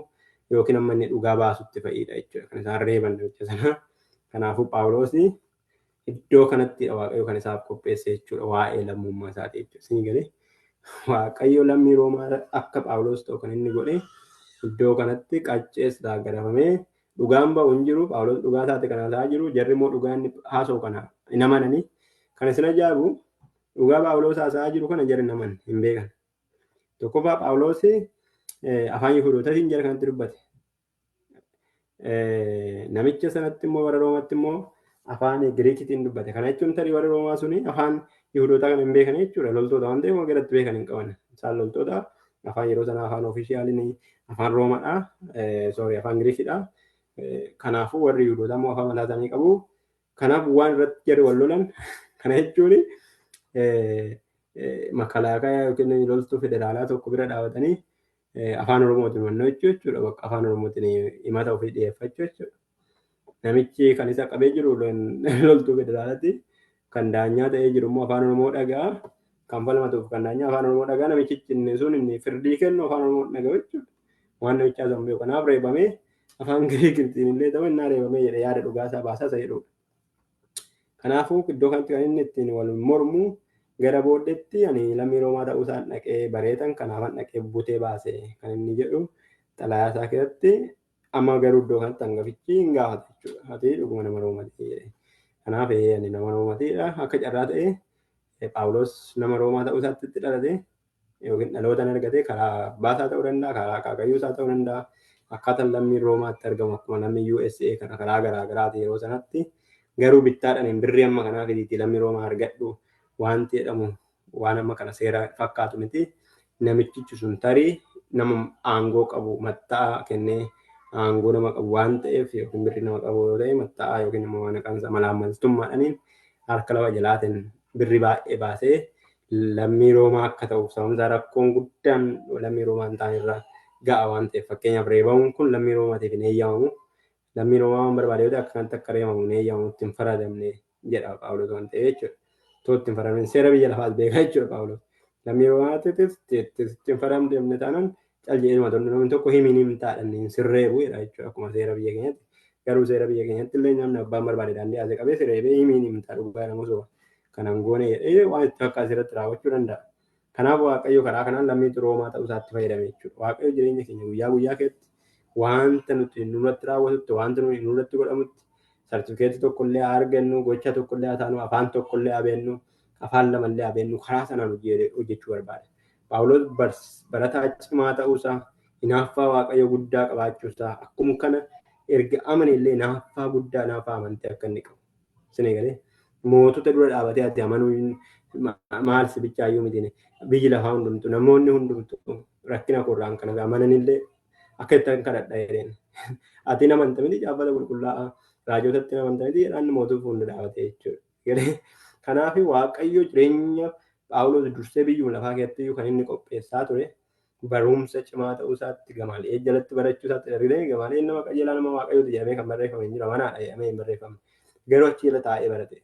yookiin amma inni dhugaa baasutti fa'iidha jechuudha kan isaan reeban namicha sana. Kanaafuu Phaawulos iddoo kanatti Waaqayyo kan isaaf qopheesse jechuudha waa'ee lammummaa isaati jechuudha. Isin galee Waaqayyo lammii Roomaa akka Phaawulos ta'u kan inni godhe Iddoo kanatti qaccees garafamee dhugaan ba'u hin jiru. Phaawulos dhugaa isaati kan haasa'aa jiru. Jarri immoo dhugaa inni haasa'u kana hin amananii. Kan isin ajaa'ibu dhugaa Phaawulos haasa'aa jiru kana jarri hin amanne, hin beekan. Tokkoffaa Phaawulos afaan Yihudootaatiin jara kanatti dubbate. Namicha sanatti immoo warra Roomaatti immoo afaan Giriikitiin dubbate. Kana jechuun tarii warri Roomaa suni afaan Yihudootaa kana hin beekan jechuudha. Loltoota waan ta'eef garatti beekan hin qaban. Isaan loltoota afaan yeroo sanaa afaan ofishaaliin afaan Roomaadha. Sorry, afaan Giriikidha. Kanaafuu warri Yihudootaa immoo afaan mataa isaanii qabu. Kanaaf waan irratti jarri wal lolan kana jechuun makalaaqaa yookiin loltuu federaalaa tokko bira dhaabatanii afaan Oromootiin wannoo jechuudha. Bakka afaan Oromootiin himata ofii dhiyeeffachuu jechuudha. Namichi kan isa qabee jiru loltuu federaalaati. Kan daanyaa ta'ee jiru immoo afaan Oromoo dhaga'a. Kan falmatuuf kan daanyaa afaan Oromoo dhaga'a. Namichi inni sun inni firdii kennu afaan Oromoo dhaga'u jechuudha. Waan namichi haasa'u hin beeku. Kanaaf reebamee afaan Giriikiitiin illee ta'u innaa reebamee jedhe yaada dhugaa isaa baasaa isa jedhudha. Kanaafuu iddoo kanatti kan inni ittiin wal mormu gara booddeetti ani lammii Roomaa ta'uu isaan dhaqee bareetan kanaafan dhaqee butee baase kan inni jedhu xalayaa isaa keessatti. Amma garuu iddoo kanatti hangafichi hin gaafata jechuudha. Ati dhuguma nama Roomaati jedhe. Kanaaf ani nama Roomaatiidha. Akka carraa ta'e Phaawulos nama Roomaa ta'uu isaatti itti dhalate yookiin dhalootaan argate karaa abbaa isaa ta'uu danda'a, karaa akaakayyuu isaa ta'uu danda'a. Akkaataan lammii Roomaatti argamu akkuma lammii USA kana karaa garaa garaati yeroo sanatti. Garuu bittaadhaan birrii amma kanaa fidiitii lammii Roomaa argadhu wanti jedhamu waan amma kana seera fakkaatu miti. Namichichi sun tarii nama aangoo qabu matta'aa kennee aangoo nama qabu waan ta'eef yookiin birrii nama qabu yoo ta'e matta'aa yookiin immoo waan maqaan isaa malaammaltummaadhaaniin harka lafa jalaatiin birrii baay'ee baasee lammii Roomaa akka ta'uuf sababni isaa rakkoon guddaan lammii Roomaa hin taane irra ga'a waan ta'eef, fakkeenyaaf reebamuun kun lammii Roomaatiif hin eeyyamamu. Lammii Roomaa waan barbaade yoo ta'e akka kanatti akka reebamu hin eeyyamamu, itti hin faradamne jedha Phaawulos waan ta'eef jechuudha. Too itti hin faradamne seera biyya lafaas beekaa jechuudha Phaawulos. Lammii Roomaatiif itti hin faradamne taanaan cal jedhee namni tokko himiin himtaadhaan hin sirreebu jedha jechuudha akkuma seera biyya keenyatti. Garuu seera biyya keenyatti illee namni abbaan barbaade daandii haasee qabee sirreebee himiin himtaa dhugaa nama soba. Kanan goone jedhee waan itti fakkaate irratti raawwachuu danda'a. Kanaaf Waaqayyo karaa kanaan lammii Roomaa ta'uu isaatti fayyadame jechuudha. Waaqayyo jireenya keenya guyyaa guyyaa keessatti wanta nuti nurratti raawwatutti, wanta nuti nurratti godhamutti, sartifikeetii tokkollee haa argannu, gocha tokkollee haa taanu, afaan tokkollee haa beennu, afaan lamallee haa beennu, karaa sanaan hojjechuu barbaada. Phaawulos barataa cimaa ta'uusaa, hinaaffaa Waaqayyo guddaa qabaachuusaa, akkuma kana erga amane illee hinaaffaa guddaa hinaaffaa amantii akka inni qabu. Isin eegalee mootota dura dhaabatee ati amanuu maal si bichaayyuu miti, biyyi lafaa hundumtu namoonni hundumtu rakkina korraan kana amananillee akka ittiin kadhadha jedheen. Ati namanta miti caaffata qulqullaa'aa raajotatti namanta miti jedhaan mootuuf hunda dhaabatee jechuudha. Kanaaf Waaqayyo jireenya Phaawulos dursee biyyuma lafaa keessatti kan inni qopheessaa ture barumsa cimaa ta'uu isaatti Gamaali'eel jalatti barachuu isaatti argitee Gamaali'eel nama qajeelaa nama Waaqayyooti jedhamee kan barreeffame hin jiru, amanaadha jedhamee hin barreeffamne. Garuu achi jala taa'ee barate.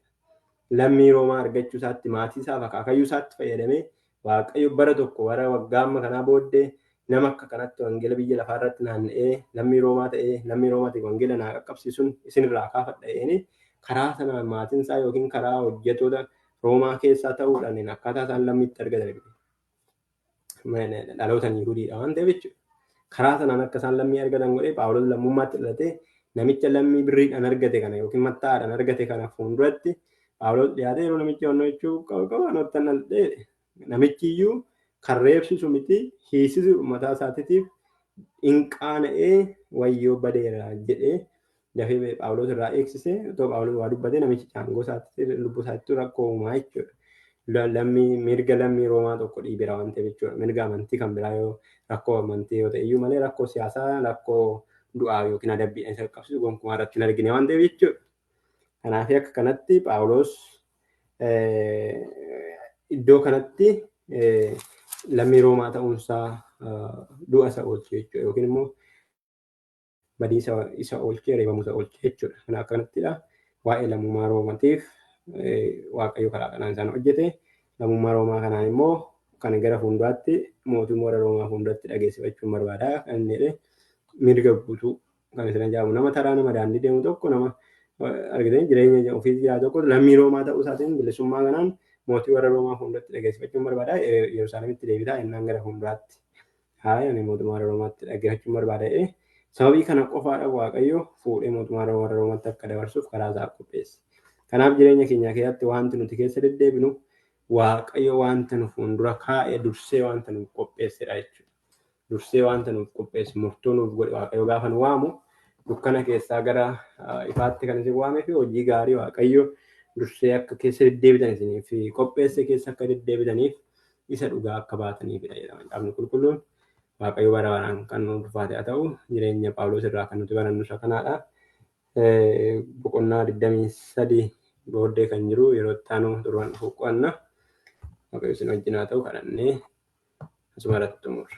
Lammii Roomaa argachuu isaatti maatii isaaf akaakayyuu isaatti fayyadamee Waaqayyo bara tokko bara waggaa amma kanaa booddee nama akka kanatti wangeela biyya lafaa irratti naanna'ee lammii Roomaa ta'ee lammii Roomaatiif wangeela naa qaqqabsiisuun isinirraa kaafadha jedhanii karaa sanaan maatiin isaa yookiin karaa hojjettoota Roomaa keessaa ta'uudhaan akkaataa isaan lammiitti argatan dhalootaan Yihudiidha waan ta'eef jechuudha. Karaa sanaan akka isaan lammii argatan godhee Phaawulos lammummaatti dhalatee namicha lammii birriidhaan argate kana yookiin mattaa'aadhaan argate kana fuulduratti Phaawulos dhiyaatee yeroo namichi onnoo jechuu qabu qabu anottan dhaladhee namichi iyyuu kan reebsisu miti hiisisu mataa isaatiitiif hin qaana'ee wayyoo badeera jedhee dafee Phaawulos irraa eegsise. Otoo Phaawulos waa dubbatee namichi caangoo isaatti lubbuu isaatti rakkoo uumaa jechuudha. Lammii mirga lammii Roomaa tokko dhiibeera waan ta'eef jechuudha. Mirga amantii kan biraa yoo rakkoo amantii yoo ta'e iyyuu malee rakkoo siyaasaa rakkoo du'aa yookiin adabbiidhaan isa qaqqabsiisu gonkumaa irratti hin argine waan ta'eef jechuudha. Kanaaf akka kanatti Phaawulos iddoo kanatti lammii Roomaa ta'uunsaa du'a isa oolche jechuudha yookiin immoo badiisa isa oolchee reebamuu isa oolche jechuudha. Kana akka kanattidha. Waa'ee lammummaa Roomaatiif Waaqayyo karaa kanaan isaan hojjete. Lammummaa Roomaa kanaan immoo kan gara fuulduraatti mootummaa warra Roomaa fuulduratti dhageessifachuun barbaada kan inni jedhe mirga guutuu kan isin ajaa'ibu nama taraa nama daandii deemu tokko nama argitanii jireenya ofii jiraatu tokko lammii Roomaa ta'uu isaatiin bilisummaa kanaan mootii warra Roomaa fuulduratti dhageessifachuun barbaada. Yerusaalemitti deebitaa jennaan gara fuulduraatti Haaya ani mootummaa warra Roomaatti dhaggeeffachuun barbaada jedhee sababii kana qofaadha Waaqayyo fuudhee mootummaa warra Roomaatti akka dabarsuuf karaa isaa qopheesse. Kanaaf jireenya keenya keessatti wanti nuti keessa deddeebinu Waaqayyo wanta nu fuuldura kaa'e dursee wanta nuuf qopheessedha jechuudha. Dursee wanta nuuf qopheesse murtoo nuuf godhe Waaqayyo gaafa nu waamu dukkana keessaa gara ifaatti kan isin waamee fi hojii gaarii Waaqayyo dursee akka keessa deddeebitan isiniif qopheesse keessa akka deddeebitaniif isa dhugaa akka baataniifidha jedhama. Macaafni qulqulluun Waaqayyo bara baraan kan nu ulfaate haa ta'u jireenya Phaawulos irraa kan nuti barannu isa kanaadha. Boqonnaa 23 booddee kan jiru yeroo itti aanu torban dhufu qo'anna. Waaqayyo isin wajjin haa ta'u kadhannee asuma irratti xumurra.